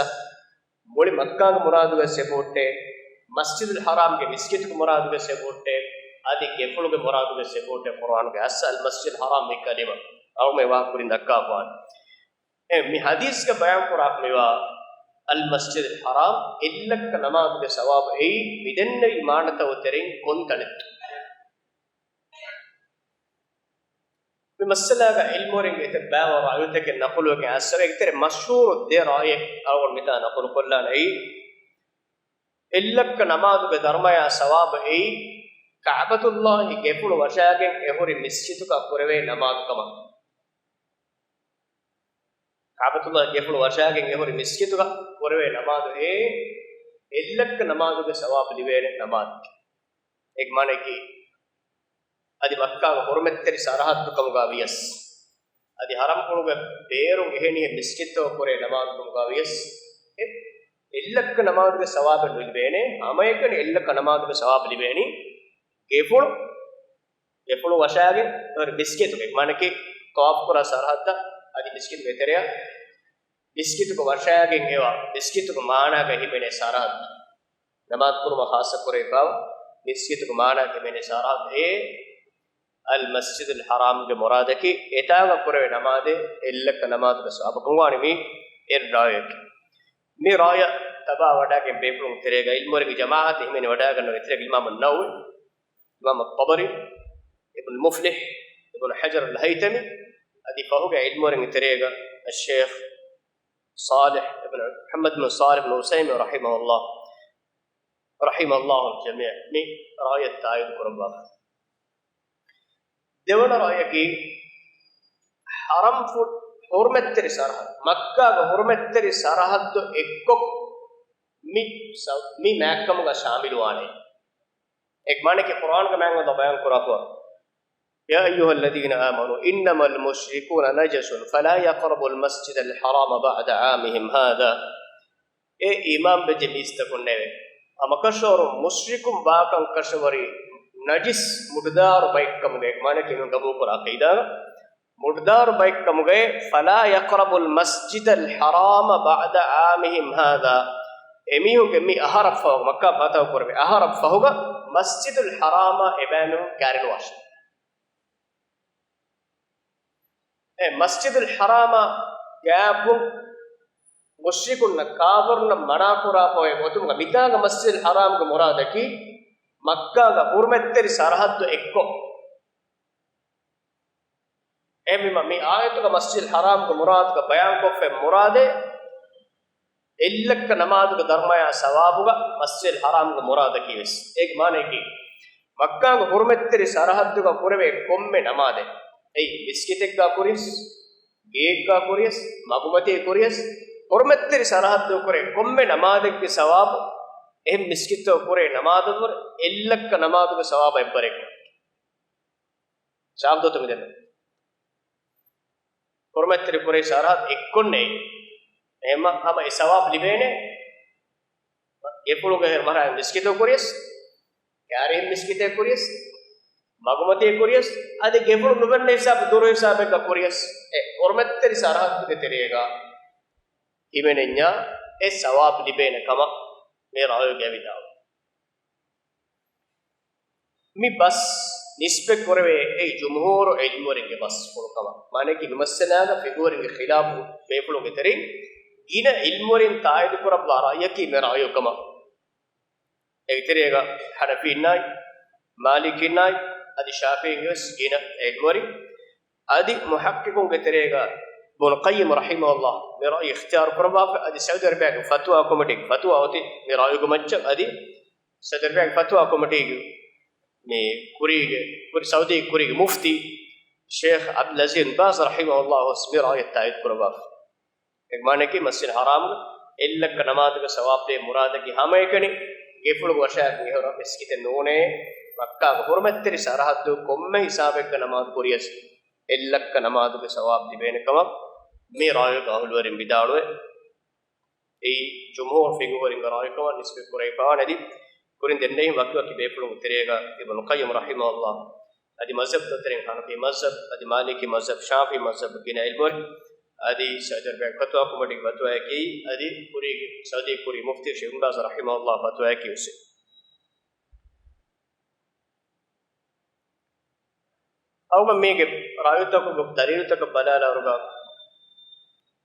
މުޅި މައްކާގެ މުރާދުވެސް އެބަހުއްޓޭ، މަސްޖިދުލް ޙަރާމްގެ މިސްކިތުގެ މުރާދުވެސް އެބަހުއްޓޭ، އަދި ގެފުޅުގެ މުރާދުވެސް އެބަހުއްޓޭ. ޤުރްއާންގެ އައްސަ އަލް މަސްޖިދުލް ޙަރާމް މި ކަލިމަ އަޅުމެ ވާ ކުރިން ދައްކާފާނެ. އެ މި ޙަދީޘްގަ ބަޔާންކުރާ މިވާ އަލް މަސްޖިދުލް ޙަރާމް އެއްލައްކަ ނަމާދުގެ ސަވާބު އެއީ މިދެންނެވި މާނަތައް ތެރެއިން ކޮންތަނެއްތޯ؟ މި މައްސަލާގަ ޢިލްމުވެރިންގެ އެތައް ބައިވަރު ރާއިތަކެއް ނަޤުލުވެގެން އައިސްފަވޭ. އޭގެ ތެރޭ މަޝްހޫރު ދެ ރާއި އަޅުގަނޑު މިތާ ނަޤުލު ކޮށްލާނެ. އެއީ، އެއްލައްކަ ނަމާދުގެ ދަރުމަޔާ ސަވާބު އެއީ، ކަޢުބަތުﷲ ގެފުޅު ވަށާގެން އެހުރި މިސްޖިދުގަ ކުރެވޭ ނަމާދު ކަމަށް. ކަޢުބަތުﷲ ގެފުޅު ވަށާގެން އެހުރި މިސްޖިދުގަ ކުރެވޭ ނަމާދު އެއީ، އެއްލައްކަ ނަމާދުގެ ސަވާބު ލިބޭނެ ނަމާދެކޭ. އޭގެ މާނައަކީ، އަދި މައްކާގެ ޙުރުމަތްތެރި ސަރަޙައްދު ކަމުގަ ވިޔަސް، އަދި ޙަރަމްފުޅުގެ ބޭރުން އެހެނިހެން މިސްޖިދުތަކަށް ކުރޭ ނަމާދު ކަމުގަ ވިޔަސް، އެ އެއްލައްކަ ނަމާދުގެ ސަވާބެއް ނުލިބޭނެ. ހަމައެކަނި އެއްލައްކަ ނަމާދުގެ ސަވާބު ލިބޭނީ ގެފުޅު، ގެފުޅު ވަށާގެން އެހުރި މިސްޖިދުގެ، މާނައަކީ ޠަވާފު ކުރާ ސަރަޙައްދަށް އަދި މިސްޖިދުގެ ތެރެއަށް، މިސްޖިދުގަ ވަށާގެން އެވާ މިސްޖިދުގެ މާނައަކަށް ހިމެނޭ ސަރަޙައްދު. ނަމާދު ކުރުމަށް ޚާއްޞަ ކުރެވިފައިވާ މިސްޖިދުގެ މާނައަކަށް ހިމެނޭ ސަރަޙައްދު އެއީ، އަލް މަސްޖިދުލް ޙަރާމްގެ މުރާދަކީ އެތާނގަ ކުރެވޭ ނަމާދެއް އެއްލައްކަ ނަމާދުގެ ސަވާބު ކަމަށް ވާނީ މި އެއް ރާއިއެކޭ. މި ރާއި ތަބާވަޑައިގެން ބޭފުޅުންގެ ތެރޭގަ ޢިލްމުވެރިންގެ ޖަމާޢަތެއް ހިމެނިވަޑައިގަންނަ އެތެރޭގަ އިމާމު ނަވަވީ، އިމާމު ޠަބަރީ، އިބްނު މުފްލިޙް، އިބްނު ޙަޖަރުލް ހައިތަމީ، އަދި ފަހުގެ ޢިލްމުވެރިންގެ ތެރޭގަ އައްޝައިޚް ޞާލިޙް އިބްނު މުޙައްމަދު ބިން ޞާލިޙް ބިން ޢުޘައިމީން ރަޙިމަހުﷲ، ރަޙިމަހުﷲ ޖަމީޢަން، މި ރާއި ތާއީދު ކުރައްވާފަ. ދެވަނަ ރާއިއަކީ، ޙަރަމްފުޅު ޙުރުމަތްތެރި ސަރަޙައްދު، މައްކާގެ ޙުރުމަތްތެރި ސަރަޙައްދު އެއްކޮށް މި ސަ-، މި މާތްކަމުގަ ޝާމިލުވާނެ. އޭގެ މާނައަކީ ޤުރްއާނުގެ މާތް ﷲ ބަޔާން ކުރާފަ، يا أيها الذين آمنوا إنما المشركون نجس فلا يقربوا المسجد الحرام بعد عامهم هذا. އޭ އީމާންވެއްޖެ މީސްތަކުންނޭވެ! ހަމަކަށަވަރުން މުޝްރިކުން ވާކަން ކަށަވަރީ ނަޖިސް މުޑުދާރު ބައެއްކަމުގައި، މާނައަކީ މި ގަބޫލުކުރާ ޢަޤީދާގަ މުޑުދާރު ބައެއްކަމުގައި، فلا يقربوا المسجد الحرام بعد عامهم هذا. އެމީހުންގެ މި އަހަރަށް ފަހު، މައްކާ ފަތަޙު ކުރެވި އަހަރަށް ފަހުގަ މަސްޖިދުލް ޙަރާމަށް އެބައިމީހުން ކައިރިނުވާށޭ. އެ މަސްޖިދުލް ޙަރާމަށް ކައިރިވުން މުޝްރިކުންނަށް ކާފަރުންނަށް މަނާކުރާފަ އޮތް ގޮތުމުގަ، މިތާގަ މަސްޖިދުލް ޙަރާމްގެ މުރާދަކީ މައްކާގަ ޙުރުމަތްތެރި ސަރަޙައްދު އެއްކޮށް، އެހެންވީމަ، މި އާޔަތުގަ މަސްޖިދުލް ޙަރާމްގެ މުރާދުގަ ބަޔާންކޮށްފައި މުރާދެއް، އެއްލައްކަ ނަމާދުގެ ދަރުމަޔާ ސަވާބުގަ މަސްޖިދުލް ޙަރާމްގެ މުރާދަކީ ވެސް. އޭގެ މާނައަކީ، މައްކާގެ ޙުރުމަތްތެރި ސަރަޙައްދުގަ ކުރެވޭ ކޮންމެ ނަމާދެއް، އެއީ މިސްކިތެއްގަ ކުރިޔަސް، ގެއެއްގަ ކުރިޔަސް، މަގުމަތީ ކުރިޔަސް، ޙުރުމަތްތެރި ސަރަޙައްދުގަ ކުރޭ ކޮންމެ ނަމާދެއްގެ ސަވާބު، އެހެން މިސްކިތުގަ ކުރޭ ނަމާދަށްވުރެ އެއްލައްކަ ނަމާދުގެ ސަވާބަށް އެއްވަރެއް. ސާފު ދޯތަ މިދެންނެވި؟ ޙުރުމަތްތެރި ކުރެވި ސަރަޙައްދު އެއްކޮށް ނެތް. އެހެންވީމަ ހަމަ އެ ސަވާބު ލިބޭނެ ގެފުޅުގެ މަހަށް މިސްކިތު ކުރިޔަސް، ކައިރި މިސްކިތެއް ކުރިޔަސް، މަގުމަތީ ކުރިޔަސް، އަދި ގެފުޅު ނުފެންނަ ހިސާބު، ދުރު ހިސާބެއްގަ ކުރިޔަސް، އެ ޙުރުމަތްތެރި ސަރަޙައްދުގެ ތެރޭގަ ހިމެނެންޏާ އެ ސަވާބު ލިބޭނެ ކަމަށް މި ރާވީގެ ވިދާޅުވި. މި ބަސް ނިސްބަތް ކުރެވޭ އެއީ ޖުމްހޫރު ޢިލްމުވެރިންގެ ބަސްފުޅު ކަމަށް. މާނައަކީ، މި މައްސަލާގަ ފިޤުހުވެރިންގެ ޚިލާފު ބޭފުޅުންގެ ތެރެއިން ގިނަ ޢިލްމުވެރިން ތާއީދު ކުރައްވާ ރައުޔަކީ މި ރައުޔު ކަމަށް. އޭގެ ތެރޭގަ ޙަނަފީންނާއި، މާލިކީންނާއި، އަދި ޝާފިޢީންގެ ވެސް ގިނަ ޢިލްމުވެރިން. އަދި މުޙައްޤިޤުންގެ ތެރޭގަ އިބްނުލް ޤައްޔިމް ރަޙިމަހުﷲ މި ރައުޔު އިޚްތިޔާރު ކުރައްވާފަ، އަދި ސައުދި ޢަރަބިއާގެ ފަތުވާ ކޮމިޓީގެ ފަތުވާ އޮތީ މި ރައުޔުގެ މައްޗަށް، އަދި ސައުދި ޢަރަބިއާގެ ފަތުވާ ކޮމިޓީގެ މި ކުރީގެ، ކުރި، ސައުދީ ކުރީގެ މުފްތީ ޝޭޚް ޢަބްދުލް ޢަޒީޒް ބާޒް ރަޙިމަހުﷲ ވެސް މި ރައުޔަށް ތާއީދު ކުރައްވާފަ. އޭގެ މާނައަކީ، މަސްޖިދު ޙަރާމްގަ އެއްލައްކަ ނަމާދުގެ ސަވާބު ލިބޭ މުރާދަކީ ހަމައެކަނި ގެފުޅުގަ ވަށާގެން އެހުރި މިސްކިތެއް ނޫނޭ، މައްކާގެ ޙުރުމަތްތެރި ސަރަޙައްދު ކޮންމެ ހިސާބެއްގަ ނަމާދު ކުރިޔަސް އެއްލައްކަ ނަމާދުގެ ސަވާބު ލިބޭނެ ކަމަށް މި ރާވީގެ އަހުލުވެރިން ވިދާޅުވޭ. އެއީ ޖުމްހޫރު ފިޤުހުވެރިންގެ ރާއި ކަމަށް ނިސްބަތް ކުރެވިފައިވާނެ. އަދި ކުރިން ދެންނެވި ވަކިވަކި ބޭފުޅުންގެ ތެރޭގަ އިބްނުލް ޤައްޔިމް ރަޙިމަހުﷲ، އަދި މަޒްހަބު ދޮށްތެރިން ޙަނަފީ މަޒްހަބު، އަދި މާލިކީ މަޒްހަބު، ޝާފިޢީ މަޒްހަބު ގިނަ ޢިލްމުވެރިން، އަދި ސައުދި ޢަރަބިއާގެ ފަތުވާ ކޮމިޓީގެ ފަތުވާއަކީ، އަދި ކުރީގެ ސައުދީ ކުރީ މުފްތީ ޝޭޚް ބާޒް ރަޙިމަހުﷲ ފަތުވާއަކީ ވެސް. އަޅުގަނޑު މީގެ ރާވީތަކުގެ ދަލީލުތަކަށް ބަލާލާއިރުގަ،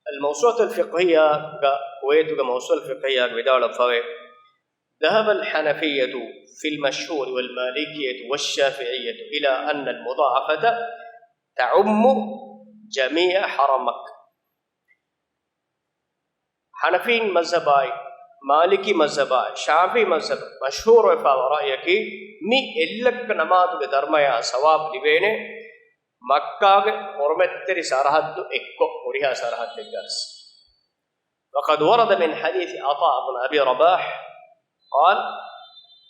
އަލް މައުސޫޢަތުލް ފިޤްހިއްޔާ ގަ، ކުވައިތުގެ މައުސޫޢަތުލް ފިޤްހިއްޔާގެ ވިދާޅުވެފަވޭ، ذهب الحنفية في المشهور والمالكية والشافعية إلى أن المضاعفة تعم جميع حرمك. ޙަނަފީން މަޒްހަބާއި، މާލިކީ މަޒްހަބާއި، ޝާފިޢީ މަޒްހަބަށް މަޝްހޫރުވެފާވާ ރައުޔަކީ، މި އެއްލައްކަ ނަމާދުގެ ދަރުމަޔާ ސަވާބު ލިބޭނެ، މައްކާގެ ޙުރުމަތްތެރި ސަރަޙައްދު އެއްކޮށް، ހުރިހާ ސަރަޙައްދެއްގަސް. وقد ورد من حديث عطاء بن أبي رباح قال: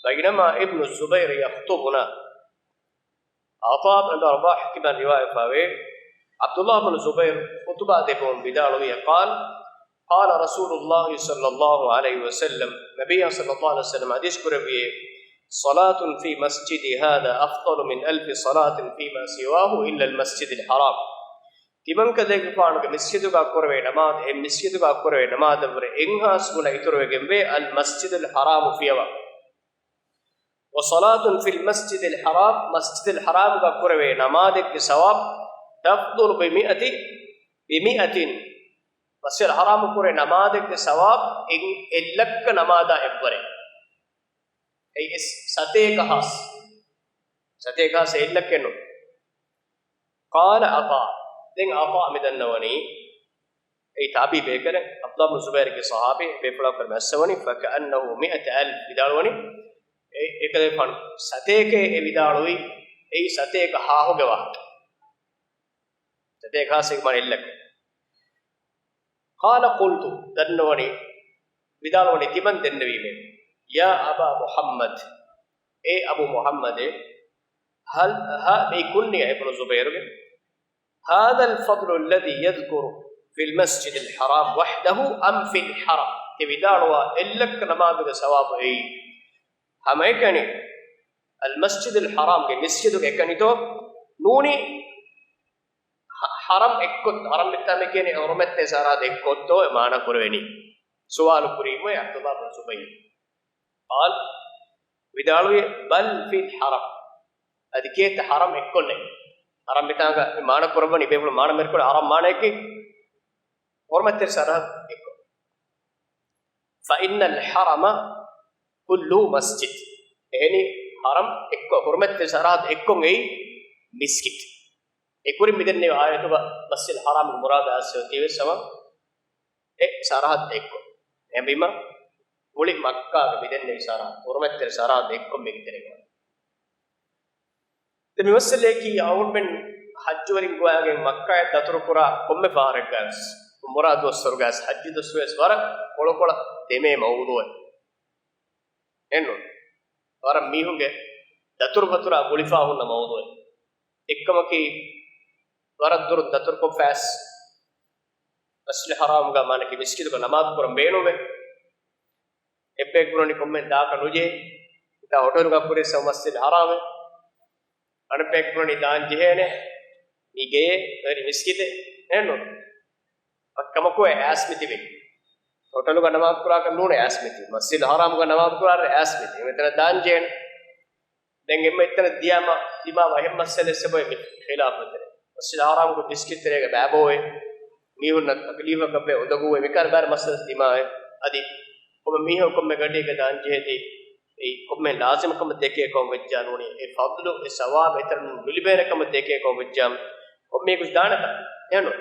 بينما ابن الزبير يخطبنا. ޢަޠާ ބިން ރަބާޙް ކިބަން ރިވާޔަތްވެފަވޭ، ޢަބްދުﷲ ބިން ޒުބައިރު ޚުޠުބާ ދެއްވަމުން ވިދާޅުވިއޭ، قال: قال رسول الله صلى الله عليه وسلم، ނަބިއްޔާ ޞައްލަﷲު ޢަލައިހި ވަސައްލަމަ ޙަދީޘް ކުރެއްވިއޭ، صلاة في مسجدي هذا أفضل من ألف صلاة فيما سواه إلا المسجد الحرام. ތިމަންކަލޭގެފާނުގެ މިސްޖިދުގަ ކުރެވޭ ނަމާދު، އެ މިސްޖިދުގަ ކުރެވޭ ނަމާދަށްވުރެ އެއްހާސް ގުނަ އިތުރުވެގެންވޭ، المسجد الحرام ފިޔަވާ. وصلاة في المسجد الحرام، މަސްޖިދުލް ޙަރާމްގަ ކުރެވޭ ނަމާދެއްގެ ސަވާބު، تفضل بمائة، بمائة، މަސްޖިދުލް ޙަރާމް ކުރޭ ނަމާދެއްގެ ސަވާބު އެއް، އެއްލައްކަ ނަމާދާ އެއްވަރެއް. އެއީ ސަތޭކަ ހާސް. ސަތޭކަ ހާސް އެއްލައްކައެއް ނޫން. قال عطاء، ދެން ޢަޠާ މި ދަންނަވަނީ، އެއީ ތާބިޢީ ބޭކަލެއް، ޢަބްދުﷲ ބިން ޒުބައިރުގެ ޞަޙާބީ، ބޭފުޅާ ކުރެ މައްސަވަނީ، فكأنه مائة ألف ވިދާޅުވަނީ، އެ، އެކަލޭގެފާނު ސަތޭކައޭ އެ ވިދާޅުވީ، އެއީ ސަތޭކަ ހާހުގެ ވާހަކަ. ސަތޭކަ ހާސް މާނަ އެއްލައްކަ. قال قلت، ދަންނަވަނީ، ވިދާޅުވަނީ ތިމަން ދެންނެވީމޭ، يا أبا محمد، އޭ އަބޫ މުޙައްމަދޭ، هل، ހަ، މި ކުންނިޔާ އިބްނު ޒުބައިރުގެ، هذا الفضل الذي يذكر في المسجد الحرام وحده أم في الحرم؟ ތި ވިދާޅުވާ އެއްލައްކަ ނަމާދުގެ ސަވާބު އެއީ ހަމައެކަނި އަލްމަސްޖިދުލް ޙަރާމްގެ މިސްޖިދުގެ އެކަނިތޯ؟ ނޫނީ ޙަ-، ޙަރަމް އެއްކޮށް، ޙަރަމް މިތާ މި ކިޔަނީ ޙުރުމަތްތެރި ސަރަޙައްދު އެއްކޮށްތޯ އެ މާނަ ކުރެވެނީ؟ ސުވާލު ކުރީމު ޢަބްދުﷲ ބިން ޒުބައިރު. قال، ވިދާޅުވި، بل في الحرم. އަދި ކޭތަ ޙަރަމް އެއްކޮށްނެއް. ޙަރަމް މިތާނގަ މި މާނަ ކުރައްވަނީ ބޭފުޅުން މާނަ މެރުކޮޅު ޙަރަމް މާނަޔަކީ ޙުރުމަތްތެރި ސަރަޙައްދު އެއްކޮށް. فإن الحرم كله مسجد. އެހެނީ ޙަރަމް އެއްކޮށް، ޙުރުމަތްތެރި ސަރަޙައްދު އެއްކޮށް އެއީ މިސްކިތް. އެ ކުރިން މި ދެންނެވި އާޔަތުގަ މަސްޖިދުލް ޙަރާމްގެ މުރާދު އައިސް އޮތީވެސް ހަމަ އެ ސަރަޙައްދު އެއްކޮށް. އެހެންވީމަ، މުޅި މައްކާގެ މި ދެންނެވި ސަރަޙައްދު، ޙުރުމަތްތެރި ސަރަޙައްދު އެއްކޮށް މީގެ ތެރޭގަ. ދެން މި މައްސަލަޔަކީ އަޅުގަނޑުމެން ޙައްޖުވެރިން ގޮވާގެން މައްކާއަށް ދަތުރުކުރާ ކޮންމެ ފަހަރެއްގަވެސް، ޢުމްރާ ދުވަސްވަރުގަވެސް، ޙައްޖު ދުވަސްވަރުގަވެސް ވަރަށް ކޮޅުކޮޅަށް ދެމޭ މައުޟޫޢެއް. އެއްނު؟ ވަރަށް މީހުންގެ ދަތުރުފަތުރާ ގުޅިފާ ހުންނަ މައުޟޫޢެއް. އެއްކަމަކީ، ވަރަށް ދުރުން ދަތުރުކޮށްފައިސް މަސްޖިދުލް ޙަރާމްގަ މާނަކީ މިސްކިތުގަ ނަމާދު ކުރަން ބޭނުންވޭ. އެއްބަޔަކު ބުނަނީ ކޮންމެ ދާކަށް ނުޖެހޭ. މިތާ ހޮޓެލުގަ ކުރި ސަ މަސްޖިދުލް ޙަރާމޭ. އަނެއްބަޔަކު ބުނަނީ ދާން ޖެހޭނެ. މީ ގެޔޭ، ވެރި މިސްކިތެއް. އެއްނު؟ ކަމަކު އެ އައިސް މިތިބެ. ހޮޓެލުގަ ނަމާދު ކުރާކަށް ނޫނޭ އައިސް މިތިބެ. މަސްޖިދުލް ޙަރާމްގަ ނަމާދު ކުރާއިރު އައިސް މިތިބެ. މިތަނަށް ދާން ޖެހޭނެ. ދެން އެންމެ އެތަނަށް ދިޔާމަ، ދިމާވާ އެހެން މައްސަލައެއް ސަބަބެއް މި ޚިލާފު އެތެރޭ. މަސްޖިދުލް ޙަރާމްގެ މިސްކިތް ތެރޭގަ ބައިބޯވޭ. މީހުންނަށް ތަކްލީފަކަށްވޭ، އުނދަގޫވޭ، މިކަހަލަ ބައި މައްސަލަ ދިމާވޭ. އަދި ކޮންމެ މީހަކު ކޮންމެ ގަޑިއެއްގަ ދާން ޖެހޭތީ، އެއީ ކޮންމެ ލާޒިމް ކަމަށް ދެކޭ ކަމަށް ވެއްޖާ ނޫނީ، އެ ފަޟްލު، އެ ސަވާބު އެތަނުން ނުލިބޭނެ ކަމަށް ދެކޭ ކަމަށް ވެއްޖާ، ކޮންމެ މީހަކު ދާނެތާ؟ އެހެންނު؟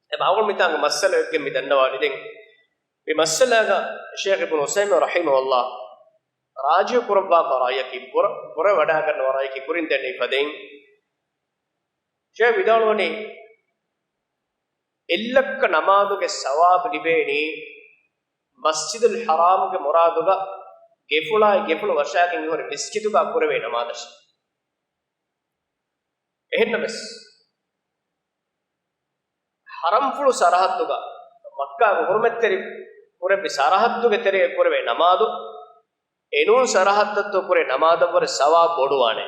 އެ އަޅުގަނޑު މިތާނގަ މައްސަލަ ވެގެން މި ދަންނަވާނީ. ދެން މި މައްސަލާގަ ޝޭޚް އިބްނު ޢުސައިމީން ރަޙިމަހުﷲ ރާޖިޙު ކުރައްވާފަ ރައުޔަކީ، ބުރަ، ބުރަ ވަޑާގަންނަވާ ރައުޔަކީ ކުރިން ދެންނެވި ފަދައިން، ޝޭޚް ވިދާޅުވަނީ، އެއްލައްކަ ނަމާދުގެ ސަވާބު ލިބޭނީ މަސްޖިދުލް ޙަރާމްގެ މުރާދުގަ ގެފުޅާއި ގެފުޅު ވަށާގެން އިހުރެ މިސްކިތުގަ ކުރެވޭ ނަމާދަށް. އެހެންނަމަވެސް، ޙަރަމްފުޅު ސަރަޙައްދުގަ، މައްކާގެ ޙުރުމަތްތެރި ކުރެއްވި ސަރަޙައްދުގެ ތެރޭގަ ކުރެވޭ ނަމާދު، އެނޫން ސަރަޙައްދަށްތޯ ކުރޭ ނަމާދަށްވުރެ ސަވާބު ބޮޑުވާނެ.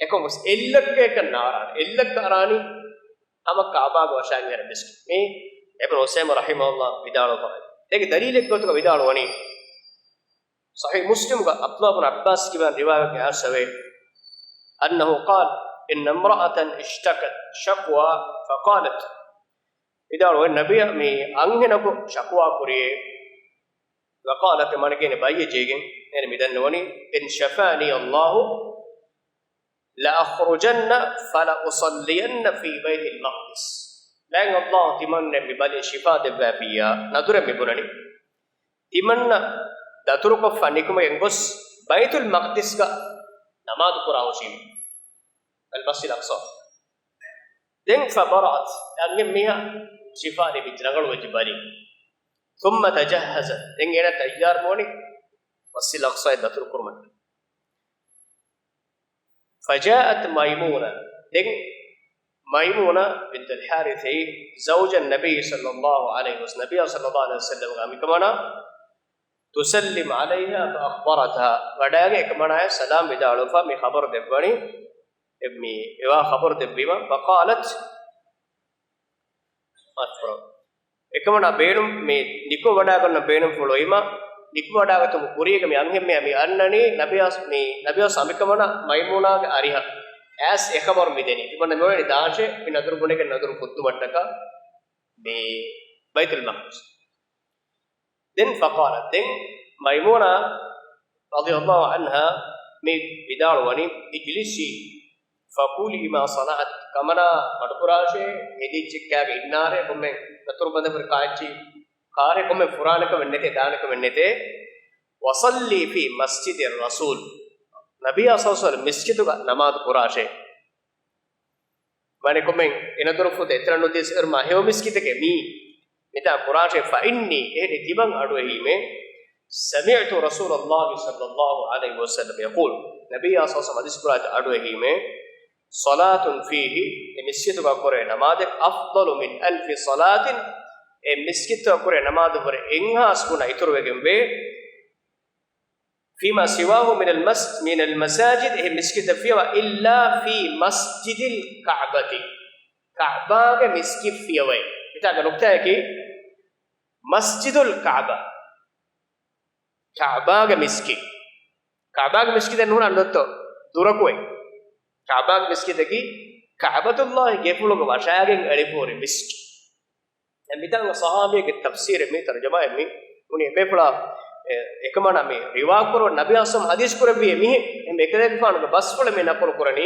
އެކަމަކުވެސް އެއްލައްކައަކަށް ނާރާނެ. އެއްލައްކަ އަރާނީ ހަމަ ކަޢުބާގެ ވަށާގެން އިހުރެ މިސްކިތް. މީ އިބްނު ޢުސައިމީން ރަޙިމަހުﷲ ވިދާޅުވާ. އޭގެ ދަލީލެއްގެ ގޮތުގަ ވިދާޅުވަނީ، ޞަޙީޙު މުސްލިމްގަ ޢަބްދުﷲ ބިން ޢައްބާސް ކިބައިން ރިވާޔަތް އައިސްފަވޭ، أنه قال، إن امرأة اشتكت شكوى فقالت، ވިދާޅުވޭ، ނަބިއްޔާ މި އަންހެނަކު ޝަކުވާ ކުރިޔޭ، وقالت، މަނަގޭނެ ބައްޔެއް ޖެހިގެން، އޭނަ މި ދަންނަވަނީ، إن شفاني الله لأخرجن فلأصلين في بيت المقدس. ލާތް ﷲ ތިމަންނަ މި ބަލިން ޝިފާ ދެއްވާފިއްޔާ ނަދުރެއް މި ބުނަނީ. ތިމަންނަ ދަތުރުކޮށްފަ ނިކުމެގެން ގޮސް ބައިތުލް މަޤްދިސްގަ ނަމާދު ކުރާ ހުށީމޭ. އަލްމަސްޖިދް އަޤްޞާ. ދެން فبرأت، އަންހެން މީހާ ޝިފާ ލިބި ރަނގަޅުވެއްޖެ ބަލި. ثم تجهزت، ދެން އޭނަ ތައްޔާރު ނުވަނީ މަސްޖިދް އަޤްޞާއަށް ދަތުރު ކުރުމަށް. فجاءت ميمونة، ދެން މައިމޫނާ ބިންތުލް ޙާރިޘް، زوج النبي صلى الله عليه وسلم، ނަބިއްޔާ ޞައްލައްލާހު ޢަލައިހި ވަސައްލަމްގެ އަނބިކަމަނާ، تسلم عليها فأخبرتها، ވަޑައިގެން އެކަމަނާޔަށް ސަލާމް ވިދާޅުވެފަ މި ޚަބަރު ދެއްވަނީ، މި އެވާ ޚަބަރު ދެއްވީމަ، فقالت، އެކަމަނާ ބޭނުން، މި ނިކުމެވަޑައިގަންނަ ބޭނުންފުޅު އޮތްމަ، ނިކުމެވަޑައިގަތުމުގެ ކުރީގަ މި އަންހެންމެ މި އަންނަނީ ނަބިއްޔާ، މި ނަބިއްޔާ އަނބިކަމަނާ މައިމޫނާގެ އަރިހަށް އައިސް އެ ޚަބަރު މި ދެނީ. ތިމަންނަ މި އޮތް ދާށޭ މި ނަދުރު ބުނެގެން ނަދުރު ފުއްދުމަށްޓަކާ މި ބައިތުލް މަޤްދިސް. ދެން فقالت، ދެން މައިމޫނާ رضي الله عنها މި ވިދާޅުވަނީ، اجلسي فكلي ما صنعت، ކަމަނާ މަޑުކުރާށޭ، ހެދިއްޖެއްކާގެ އިންނާރޭ، ކޮންމެ ދަތުރު ބަނދެފުރި ކާއެއްޗި ކާރޭ، ކޮންމެ ފުރާނެ ކަމެއް ނެތޭ، ދާނެ ކަމެއް ނެތޭ. وصلي في مسجد الرسول، ނަބިއްޔާ ޞައްލައްލާހު ޢަލައިހި ވަސައްލަމް މިސްކިތުގަ ނަމާދު ކުރާށޭ. ވަނެ ކޮމެން އެނަދުރު ފުދެ އެތަނަށް ނުދިޔަސް އެރުމާ ހެޔޮ މިސްކިތެކޭ މީ. މިތާ ކުރާށޭ، ފައިންނީ، އެހެނީ ތިމަން އަޑުއެހީމޭ، سمعت رسول الله صلى الله عليه وسلم يقول، ނަބިއްޔާ ޞައްލައްލާހު ޢަލައިހި ވަސައްލަމް އެ ޤުރާން އަޑުއެހީމޭ، صلاة فيه، އެ މިސްކިތުގަ ކުރޭ ނަމާދެއް، أفضل من ألف صلاة، އެ މިސްކިތުގަ ކުރޭ ނަމާދަށްވުރެ އެއްހާސް ގުނަ އިތުރުވެގެންވޭ، فيما سواه من المس-، من المساجد، އެ މިސްކިތަށް ފިޔަވާ، إلا في مسجد الكعبة، ކަޢުބާގެ މިސްކިތް ފިޔަވައި. މިތާގެ ނުކްތާއަކީ، މަސްޖިދުލް ކަޢުބާ، ކަޢުބާގެ މިސްކިތް. ކަޢުބާގެ މިސްކިތެއް ނޫން އަންނަތޯ ދުރަކުއެއް. ކަޢުބާގެ މިސްކިތަކީ ކަޢުބަތުﷲގެ ގެފުޅުގަ ވަށާގެން އެޅިފަހުރި މިސްކިތް. މިތާނގަ ޞަޙާބީގެ ތަފްސީރެއް މި ތަރުޖަމާއެއް މި ނޫނީ އެބޭފުޅާ، އެ، އެކަމަނާ މި ރިވާ ކުރު ނަބިއްޔާ ޞައްލައްލާހު ޢަލައިހި ވަސައްލަމް ޙަދީޘް ކުރެއްވިއޭ މިހެން. އެކަލޭގެފާނުގެ ބަސްފުޅެއް މި ނަޤުލު ކުރަނީ.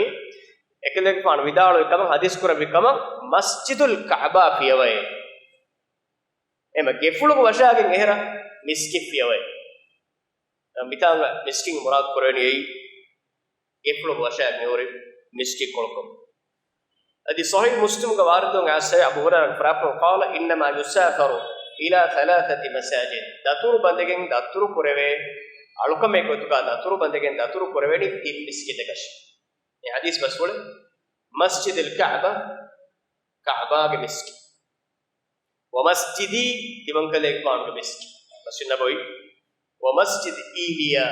އެކަލޭގެފާނު ވިދާޅުވި ކަމަށް، ޙަދީޘް ކުރެއްވި ކަމަށް، މަސްޖިދުލް ކަޢުބާ ފިޔަވައޭ. އެމަ ގެފުޅުގެ ވަށާގެން އެހެރަ މިސްކިތް ފިޔަވައޭ. މިތާނގަ މިސްކިތް މުރާދު ކުރެވެނީ އެއީ ގެފުޅުގެ ވަށާގެން ހުރި މިސްކިތްކޮޅަކަށް. އަދި ޞަޙީޙު މުސްލިމްގެ ވާރިދުވެގެން އައިސް އަބޫ ހުރައިރާ ރަޟިޔަﷲ ޢަންހު، قال إنما يسافر إلى ثلاثة مساجد، ދަތުރު ބަނދެގެން ދަތުރު ކުރެވޭ، އަޅުކަމެއް ގޮތުގަ ދަތުރު ބަނދެގެން ދަތުރު ކުރެވެނީ ތިން މިސްކިތަކަށް. މި ޙަދީޘް ބަސްފުޅެއް، މަސްޖިދުލް ކަޢުބާ، ކަޢުބާގެ މިސްކިތް. ވަމަސްޖިދީ، ތިމަންކަލޭގެފާނުގެ މިސްކިތް، މަސްޖިދު ނަބަވީ. ވަމަސްޖިދު އީލިޔާ،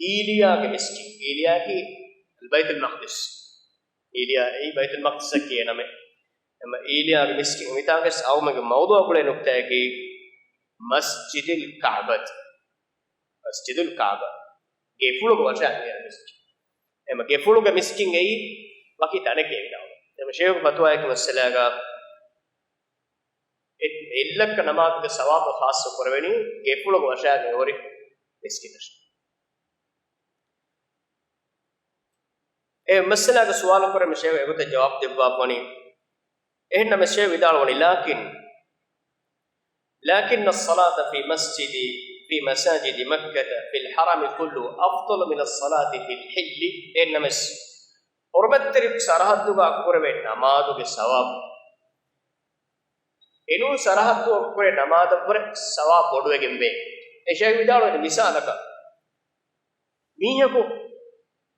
އީލިޔާގެ މިސްކިތް، އީލިޔާއަކީ ބައިތުލް މަޤްދިސް. އީލިޔާ އެއީ ބައިތުލް މަޤްދިސަކީ އެ ނަމެއް. އެމަ އީލިޔާގެ މިސްކިތް މިތާގަސް އައުމުގެ މައުޟޫޢަކުޅޭ ނުކްތާއަކީ މަސްޖިދުލް ކަޢުބަތު. މަސްޖިދުލް ކަޢުބާ. ގެފުޅުގެ ވަށާގެން ހުރި މިސްކިތް. އެމަ ގެފުޅުގެ މިސްކިތް އެއީ ވަކި ތަނެކޭ ވިދާޅު. އެމަ ޝޭޚު ފަތުވާއެކު މައްސަލާގަ އެ-، އެއްލައްކަ ނަމާދުގެ ސަވާބު ޚާއްޞަ ކުރެވެނީ ގެފުޅުގެ ވަށާގެން ހުރި މިސްކިތަށް. އެ މައްސަލާގެ ސުވާލު ކުރެ މި ޝޭޚު އެގޮތަށް ޖަވާބު ދެއްވާފަ ވަނީ. އެހެންނަމަ ޝޭޚު ވިދާޅުވަނީ، لكن، لكن الصلاة في مسجد، في مساجد مكة في الحرم كله أفضل من الصلاة في الحل. އެހެންނަމަސް، ޙުރުމަތްތެރި ސަރަޙައްދުގަ ކުރެވޭ ނަމާދުގެ ސަވާބު އެނޫން ސަރަޙައްދު ކުރޭ ނަމާދަށްވުރެ ސަވާބު ބޮޑުވެގެންވޭ. އެ ޝޭޚު ވިދާޅުވަނީ މިސާލަކަށް، މީހަކު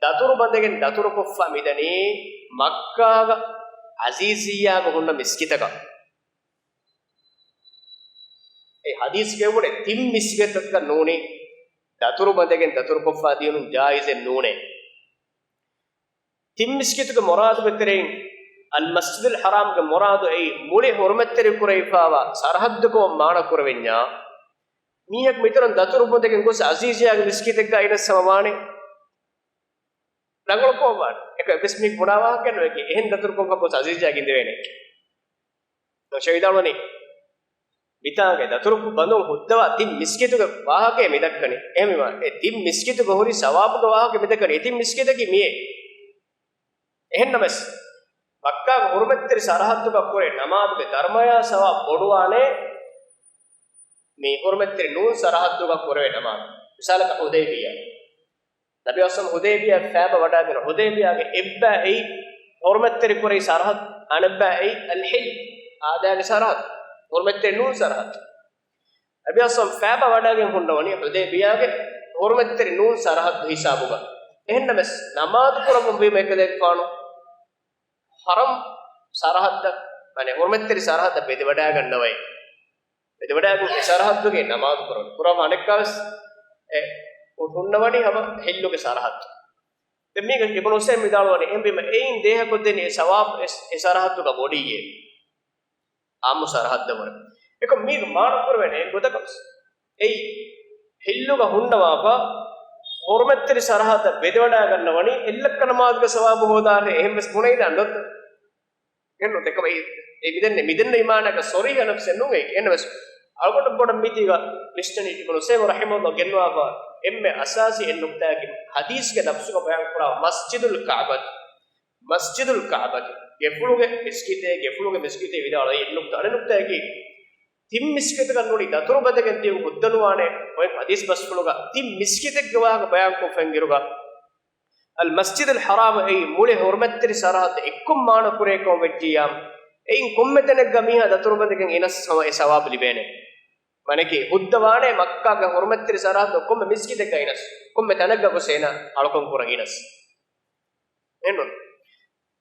ދަތުރު ބަނދެގެން ދަތުރުކޮށްފަ މިދަނީ މައްކާގަ ޢަޒީޒިއްޔާގަ ހުންނަ މިސްކިތަކަށް. އެ ޙަދީޘްގައި ވުރެ ތިން މިސްކިތަކަށް ނޫނީ ދަތުރު ބަނދެގެން ދަތުރުކޮށްފަ ދިޔުނުން ޖާއިޒެއް ނޫނޭ. ތިން މިސްކިތުގެ މުރާދުގެ ތެރެއިން އަލްމަސްޖިދުލް ޙަރާމްގެ މުރާދު އެއީ މުޅި ޙުރުމަތްތެރި ކުރެވިފައިވާ ސަރަޙައްދުކަމަށް މާނަ ކުރެވެންޏާ، މީހަކު މިތަނުން ދަތުރު ބަނދެގެން ގޮސް ޢަޒީޒިއްޔާގެ މިސްކިތެއްގަ އިނަސް ހަމަ ވާނެ. ރަނގަޅު ކޮށްވާނެ. އެކަ އެއްވެސް މީހަކު ބުނާ ވާހަކައެއް ނުވޭ އެހެން ދަތުރުކޮށްފަ ގޮސް ޢަޒީޒިއްޔާގެ އިނދެވޭނެ. ޝޭޚު ވިދާޅުވަނީ، މިތާނގައި ދަތުރު ބަންދުން ހުއްދަވާ ތިން މިސްކިތުގެ ވާހަކައެއް މިދައްކަނީ. އެހެންވީމަ، އެ ތިން މިސްކިތުގެ ހުރި ސަވާބުގެ ވާހަކަ މިދައްކަނީ. އެ ތިން މިސްކިތަކީ މިއޭ. އެހެންނަމަވެސް، މައްކާގެ ހުރުމަތްތެރި ސަރަހައްދުގަ ކުރޭ ނަމާދުގެ ދަރުމަޔާ ސަވާބު ބޮޑުވާނެ، މި ހުރުމަތްތެރި ނޫން ސަރަހައްދުގަ ކުރެވޭ ނަމާދު. މިސާލަކަށް ހުދައިބިޔާ. ނަބީ އަސްލަމް ހުދައިބިޔާ ފޭބަ ވަޑައިގެން ހުދައިބިޔާގެ އެއްބައި އެއީ ހުރުމަތްތެރި ކުރެވި ސަރަހައްދު، އަނެއްބައި އެއީ އަލް ޙިލް، އާދައިގެ ސަރަހައްދު، ހުރުމަތްތެރި ނޫން ސަރަހައްދު. ނަބީ އަސްލަމް ފޭބަ ވަޑައިގެން ހުންނަވަނީ ހުދައިބިޔާގެ ހުރުމަތްތެރި ނޫން ސަރަހައްދު ހިސާބުގަ. އެހެންނަމަވެސް، ނަމާދު ކުރަމުން ވީމަ އެކަލޭގެފާނު ޙަރަމް ސަރަހައްދަށް، މާނަ ހުރުމަތްތެރި ސަރަހައްދަށް ވެދެވަޑައިގަންނަވައި. ވެދެވަޑައިގެން އެ ސަރަހައްދުގައި ނަމާދު ކުރަން. ކުރަން އަނެއްކާވެސް އެ ހުންނަވަނީ ހަމަ ޙިއްލުގެ ސަރަހައްދު. ދެން މީގަ އިބްނު ޢުސައިމީން ވިދާޅުވަނީ، އެހެންވީމަ އެއިން ދޭހަކޮށްދެނީ އެ ސަވާބު އެ، އެ ސަރަހައްދުގަ ބޮޑިއްޔޭ. އާއްމު ސަރަހައްދަށް ވުރެ. އެކަމަ މީގަ މާނަ ކުރެވޭނެ އެއް ގޮތަކަށް. އެއީ، ޙިއްލުގަ ހުންނަވާފަ، ހުރުމަތްތެރި ސަރަހައްދަށް ވެދެވަޑައިގަންނަވަނީ، އެއްލައްކަ ނަމާދުގެ ސަވާބު ހޯދާށޭ، އެހެންވެސް ބުނެއިދާނެ ދޯ؟ އެންނު ތެކަމަ އެ، އެ މިދެންނެ، މިދެންނެ މާނައަކަށް ޞަރީޙަ ނައްޞެއް ނޫން އެއީ. އެންނަވެސް، އަޅުގަނޑު ބޮޑަށް މިތީގަ މިސްޓަނީ އިބްނު ޢުސައިމީން ރަޙިމަހުﷲ ގެންވާފަ، އެންމެ އަސާސީ އެއް ނުކްތާއަކީ، ޙަދީޘްގެ ލަފްޒުގަ ބަޔާން ކުރާ މަސްޖިދުލް ކަޢުބަތު. މަސްޖިދުލް ކަޢުބަތު. ގެފުޅުގެ މިސްކިތޭ، ގެފުޅުގެ މިސްކިތޭ ވިދާޅުވި އެއް ނުކްތާ. އަނެއް ނުކްތާއަކީ، ތިން މިސްކިތަކަށް ނޫނީ ދަތުރު ބަދެގެން ދިޔުން ހުއްދަ ނުވާނެ. އޮތް ޙަދީޘް ބަސްފުޅުގަ ތިން މިސްކިތެއްގެ ވާހަކަ ބަޔާންކޮށްފައި އިރުގަ، އަލް މަސްޖިދުލް ޙަރާމު އެއީ މުޅި ހުރުމަތްތެރި ސަރަހައްދު އެއްކޮށް މާނަ ކުރޭ ކަމަށް ވެއްޖިއްޔާ، އެއިން ކޮންމެ ތަނެއްގަ މީހާ ދަތުރު ބަދެގެން އިނަސް ހަމަ އެ ސަވާބު ލިބޭނެ. މާނައަކީ ހުއްދަ ވާނެ މައްކާގެ ހުރުމަތްތެރި ސަރަހައްދު ކޮންމެ މިސްކިތެއްގަ އިނަސް، ކޮންމެ ތަނެއްގަ ގޮސް އޭނާ އަޅުކަން ކުރަން އިނަސް. އެންނު.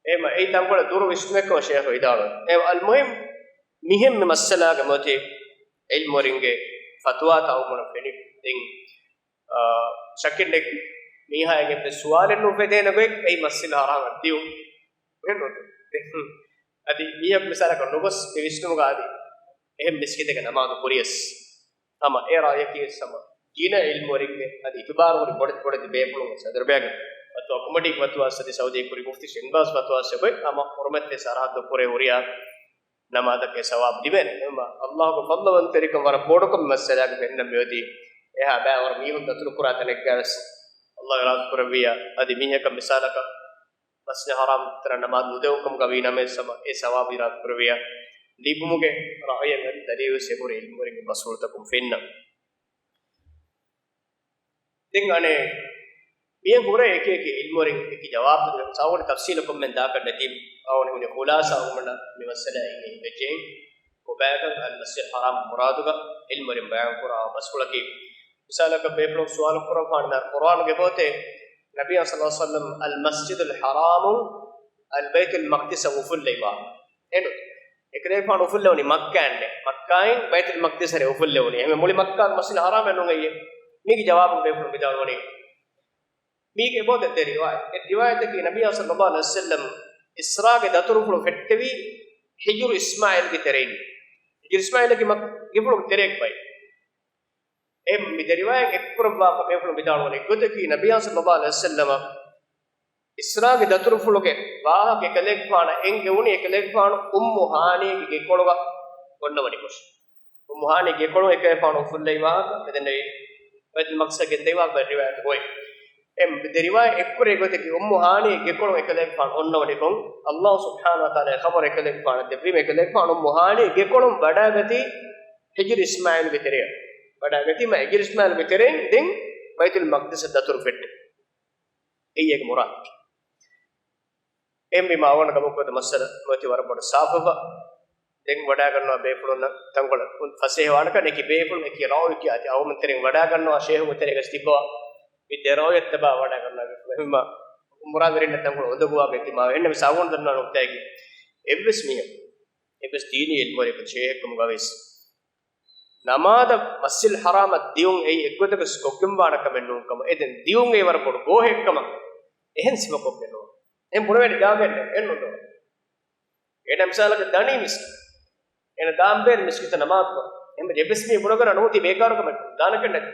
އެހެންވީމަ އެއީ ތަންކޮޅެއް ދުރު ވިސްނުމެއްކަމަށް ޝޭޚު ވިދާޅުވި. އެ އަލްމުހިއްމު، މިހެން މި މައްސަލާގެ މަތި ޢިލްމުވެރިންގެ ފަތުވާތައް އަޅުގަނޑަށް ފެނި. ދެން، އާ، ޝައްކެއް ނެތް މީހާއެއްގެ ސުވާލެއް ނުފެދޭނެ ގޮތް އެއީ މައްސަލަ ޙަރާމަށް ދިޔުން. އެހެންނު. ދެން އަދި މީހަކު މިސާލަކަށް ނުގޮސް މި ވިސްނުމުގަ އަދި އެހެން މިސްކިތެއްގެ ނަމާދު ކުރިޔަސް. ހަމަ އެ ރާޔަކީ ހަމަ ގިނަ ޢިލްމުވެރިންގެ އަދި އިތުބާރު ހުރި ބޮޑެތި ބޮޑެތި ބޭފުޅުން ސަދުރުބޭގެ ފަތުވާ ކޮމިޓީގެ ފަތުވާ ސަދި ސައުދީ ކުރި މުފްތި ޝިންބާޒް ފަތުވާ ސެބޮތް ހަމަ ހުރުމަތްތެރި ސަރަހައްދު ކުރެ ހުރިޔާ ނަމާދަކަށް ސަވާބު ލިބޭނެ. އެހެންވީމަ ﷲ ގެ ފަޟްލުވަންތެރިކަން ވަރަށް ބޮޑުކަމަށް މައްސަލާގެ ފެންނަން މިއޮތީ. އެހާ ބައިވަރު މީހުން ދަތުރު ކުރާ ތަނެއްގަވެސް ﷲ އިރާދަ ކުރެއްވިޔާ އަދި މީހަކަށް މިސާލަކަށް މަސްޖިދު ޙަރާމް ތެރެއިން ނަމާދު ނުދެވުން ކަމުގަ ވީ ނަމަވެސް ހަމަ އެ ސަވާބު އިރާދަ ކުރެއްވިޔާ ލިބުމުގެ ރައުޔެއް އަދި ދަލީލު ވެސް އެބަހުރި ޢިލްމުވެރިންގެ ބަސްފުޅުތަކުން ފެންނަ. ދެން އަނެއް މިއަށް ހުރެ އެކި އެކި ޢިލްމުވެރިން އެކި ޖަވާބު ދެއްވި ސަވާލު ތަފްސީލު ކޮންމެން ދާކަށް ނެތި އަވަނި ހުނި ޚުލާސާ އަޅުގަނޑަށް މި މައްސަލައިން ވެއްޖެއިން ކޮބާކަން އަލް މަސްޖިދު ޙަރާމް މުރާދުގަ ޢިލްމުވެރިން ބަޔާން ކުރާ ބަސްފުޅަކީ މިސާލަކަށް ބޭފުޅުން ސުވާލު ކުރައްވާނެ ޤުރްއާނުގެ ބޯތޭ ނަބީ ޞައްލަﷲ ޢަލައިހި ވަސައްލަމް އަލް މަސްޖިދުލް ޙަރާމު އަލް ބައިތުލް މަޤްދިސަށް އުފުއްލައިވާ. އެންނު. އެކަލޭގެފާނު އުފުއްލެވުނީ މައްކާއިންނޭ. މައްކާއިން ބައިތުލް މަޤްދިސް ހަރެ އުފުއްލެވުނީ. އެހެންވެ މުޅި މައްކާގެ މަސްޖިދު ޙަރާމެއް ނޫން އެއީ. މީގެ ޖަވާބު ބޭފުޅުން ވިދާޅުވަނީ. މީގެ އެބައޮތް ދެ ރިވާޔަތް. އެއް ރިވާޔަތަކީ ނަބީ ޞައްލަﷲ ޢަލައިހި ވަސައްލަމް އިސްރާގެ ދަތުރުފުޅު ފެއްޓެވީ ހިޖުރު އިސްމާޢީލްގެ ތެރެއިން. ހިޖުރު އިސްމާޢީލަކީ މައް-، ގެފުޅުގެ ތެރެއަކީ ބައި. އެ މި ދެ ރިވާޔަތް އެއްކުރައްވާފަ ބޭފުޅުން ވިދާޅުވަނީ ގޮތަކީ ނަބީ ޞައްލަﷲ ޢަލައިހި ވަސައްލަމަ އިސްރާގެ ދަތުރުފުޅުގެ ވާހަކަ އެކަލޭގެފާނަށް އެނގެވުނީ އެކަލޭގެފާނު އުއްމު ހާނީގެ ގެކޮޅުގަ އޮންނަވަނިކޮށް. އުއްމު ހާނީ ގެކޮޅުން އެކަލޭގެފާނު އުފުއްލައި ވާހަކަ މިދެންނެވި ބައިތުލް މަޤްދިސަށް ގެންދަވާ ބައެއް ރިވާޔަތުގައި. އެ ދެ ރިވާޔަތް އެއްކުރެ ގޮތަކީ އުއްމު ހާނީ ގެކޮޅުން އެކަލޭގެފާނު އޮންނަވަނިކޮށް، ﷲ ސުބްޙާނަހޫ ވަތަޢާލާ ޚަބަރު އެކަލޭގެފާނަށް ދެއްވީމަ އެކަލޭގެފާނު އުއްމު ހާނީ ގެކޮޅުން ވަޑާގަތީ ހިޖުރު އިސްމާޢީލުގެ ތެރެއަށް. ވަޑާގަތީމަ ހިޖުރު އިސްމާޢީލުގެ ތެރެއިން ދެން ބައިތުލް މަޤްދިސަށް ދަތުރު ފެއްޓެ. އެއީ އޭގެ މުރާދަކީ. އެހެންވީމަ އަވަނަ ކަމަކު މައްސަލަ މަތި ވަރަށް ބޮޑަށް ސާފުވެފަ. ދެން ވަޑާގަންނަވާ ބޭފުޅުންނަށް ތަންކޮޅެއް ފަސޭހަވާނެކަން އެކި ބޭފުޅުން އެކި ރައުޔަކީ އަދި އަވަމެން ތެރެއިން ވަޑާގަންނަވާ ޝޭހުގެ ތެރޭގަސް ތިއްބަވާ. މި ދެ ރައުޔަށް ތަބާ ވަޑާގަންނަވާ ބޭފުޅުން. އެހެންވީމަ މުރާދުވެރިންނަށް ތަންކޮޅެއް އުނދަގޫވާ ގޮތް ތިމާވެ. އެހެންނަމަވެސް އަވަން ދަންނަވާ ނުކްތާއަކީ އެއްވެސް މީހަކު އެއްވެސް ދީނީ ޢިލްމުވެރިއަކު ޝޭހެއްކަމުގަވެސް ނަމާދަށް މަސްޖިދުލް ޙަރާމަށް ދިޔުން އެއީ އެއްގޮތަކަށް ކޮށްގެންވާނެ ކަމެއް ނޫން ކަމަށް، އެ ދެން ދިޔުން އެއީ ވަރަށް ބޮޑު ގޯހެއް ކަމަށް އެހެން ސިފަކޮށްގެން ނޫން. އެހެން ބުނެވޭނެ ގާގެއް ނެތް، އެއްނުދޯ. އޭނަ މިސާލަކަށް ދަނީ މިސްކިތް. އޭނަ ދާން ބޭރު މިސްކިތަށް ނަމާދު ކުރަން. އެހެން އެއްވެސް މީހެއް ބުނެގަން ނުވަތީ ބޭކާރު ކަމެއް ދާނެކަން ނެތް.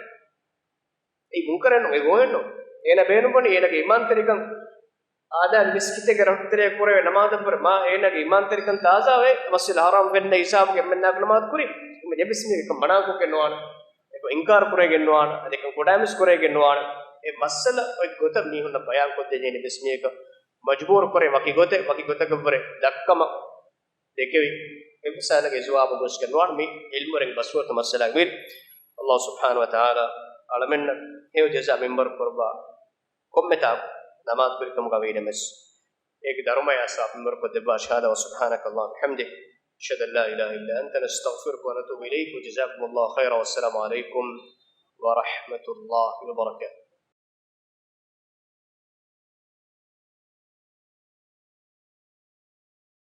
އެއީ މުންކަރެއް ނޫން، އެއީ ގޯހެއް ނޫން. އޭނަ ބޭނުންވަނީ އޭނަގެ އީމާންތެރިކަން އާދާ މިސްކިތެއްގެ ރަށުތެރޭ ކުރެވޭ ނަމާދަށްވުރެ މާ އޭނަގެ އީމާންތެރިކަން ތާޒާވެ، މަސްޖިދުލް ޙަރާމް ފެންނަ ހިސާބުގެ އެންމެންނާއެކު ނަމާދު ކުރީ. އެންމެން އެއްވެސް މީހަކަށް މަނާކޮށްގެން ނުވާނެ. އެކަން އިންކާރު ކުރެވިގެން ނުވާނެ. އަދި އެކަން ކުޑައިމަސް ކުރެވިގެން ނުވާނެ. އެ މައްސަލަ އޮތް ގޮތަށް މީހުންނަށް ބަޔާން ކޮށްދޭނީ އެއްވެސް މީހަކަށް މަޖުބޫރު ކުރޭ ވަކި ގޮތެއް، ވަކި ގޮތަކަށްވުރެ ދައްކަމަށް ދެކެވި އެ މިސާލުގެ ޖަވާބު ގޮސްގެން ނުވާން މި ޢިލްމުވެރިން ބަސްފުޅުތައް މައްސަލާގެ މީރި. ﷲ ސުބްޙާނަހޫ ވަތަޢާލާ އަޅަމެންނަށް ހެޔޮ ޖަޒާ މިންވަރު ކުރައްވާ ކޮންމެތާ ނަމާދު ކުރިކަމުގަ ވީނަމެސް އޭގެ ދަރުމަޔާ ސާފު މިންވަރު ކޮށްދެއްވާށި. ހާދާ ވަ ސުބްޙާނަކަ ﷲ ވަބިޙަމްދިކަ، އަޝްހަދު އަން ލާ އިލާހަ އިއްލާ އަންތަ، ނަސްތަޣްފިރުކަ ވަނަތޫބު އިލައިކަ، ވަޖަޒާކުމު ﷲ ޚައިރާ، ވައްސަލާމު ޢަލައިކުމް ވަރަޙްމަތުﷲ ވަބަރަކާތުހު.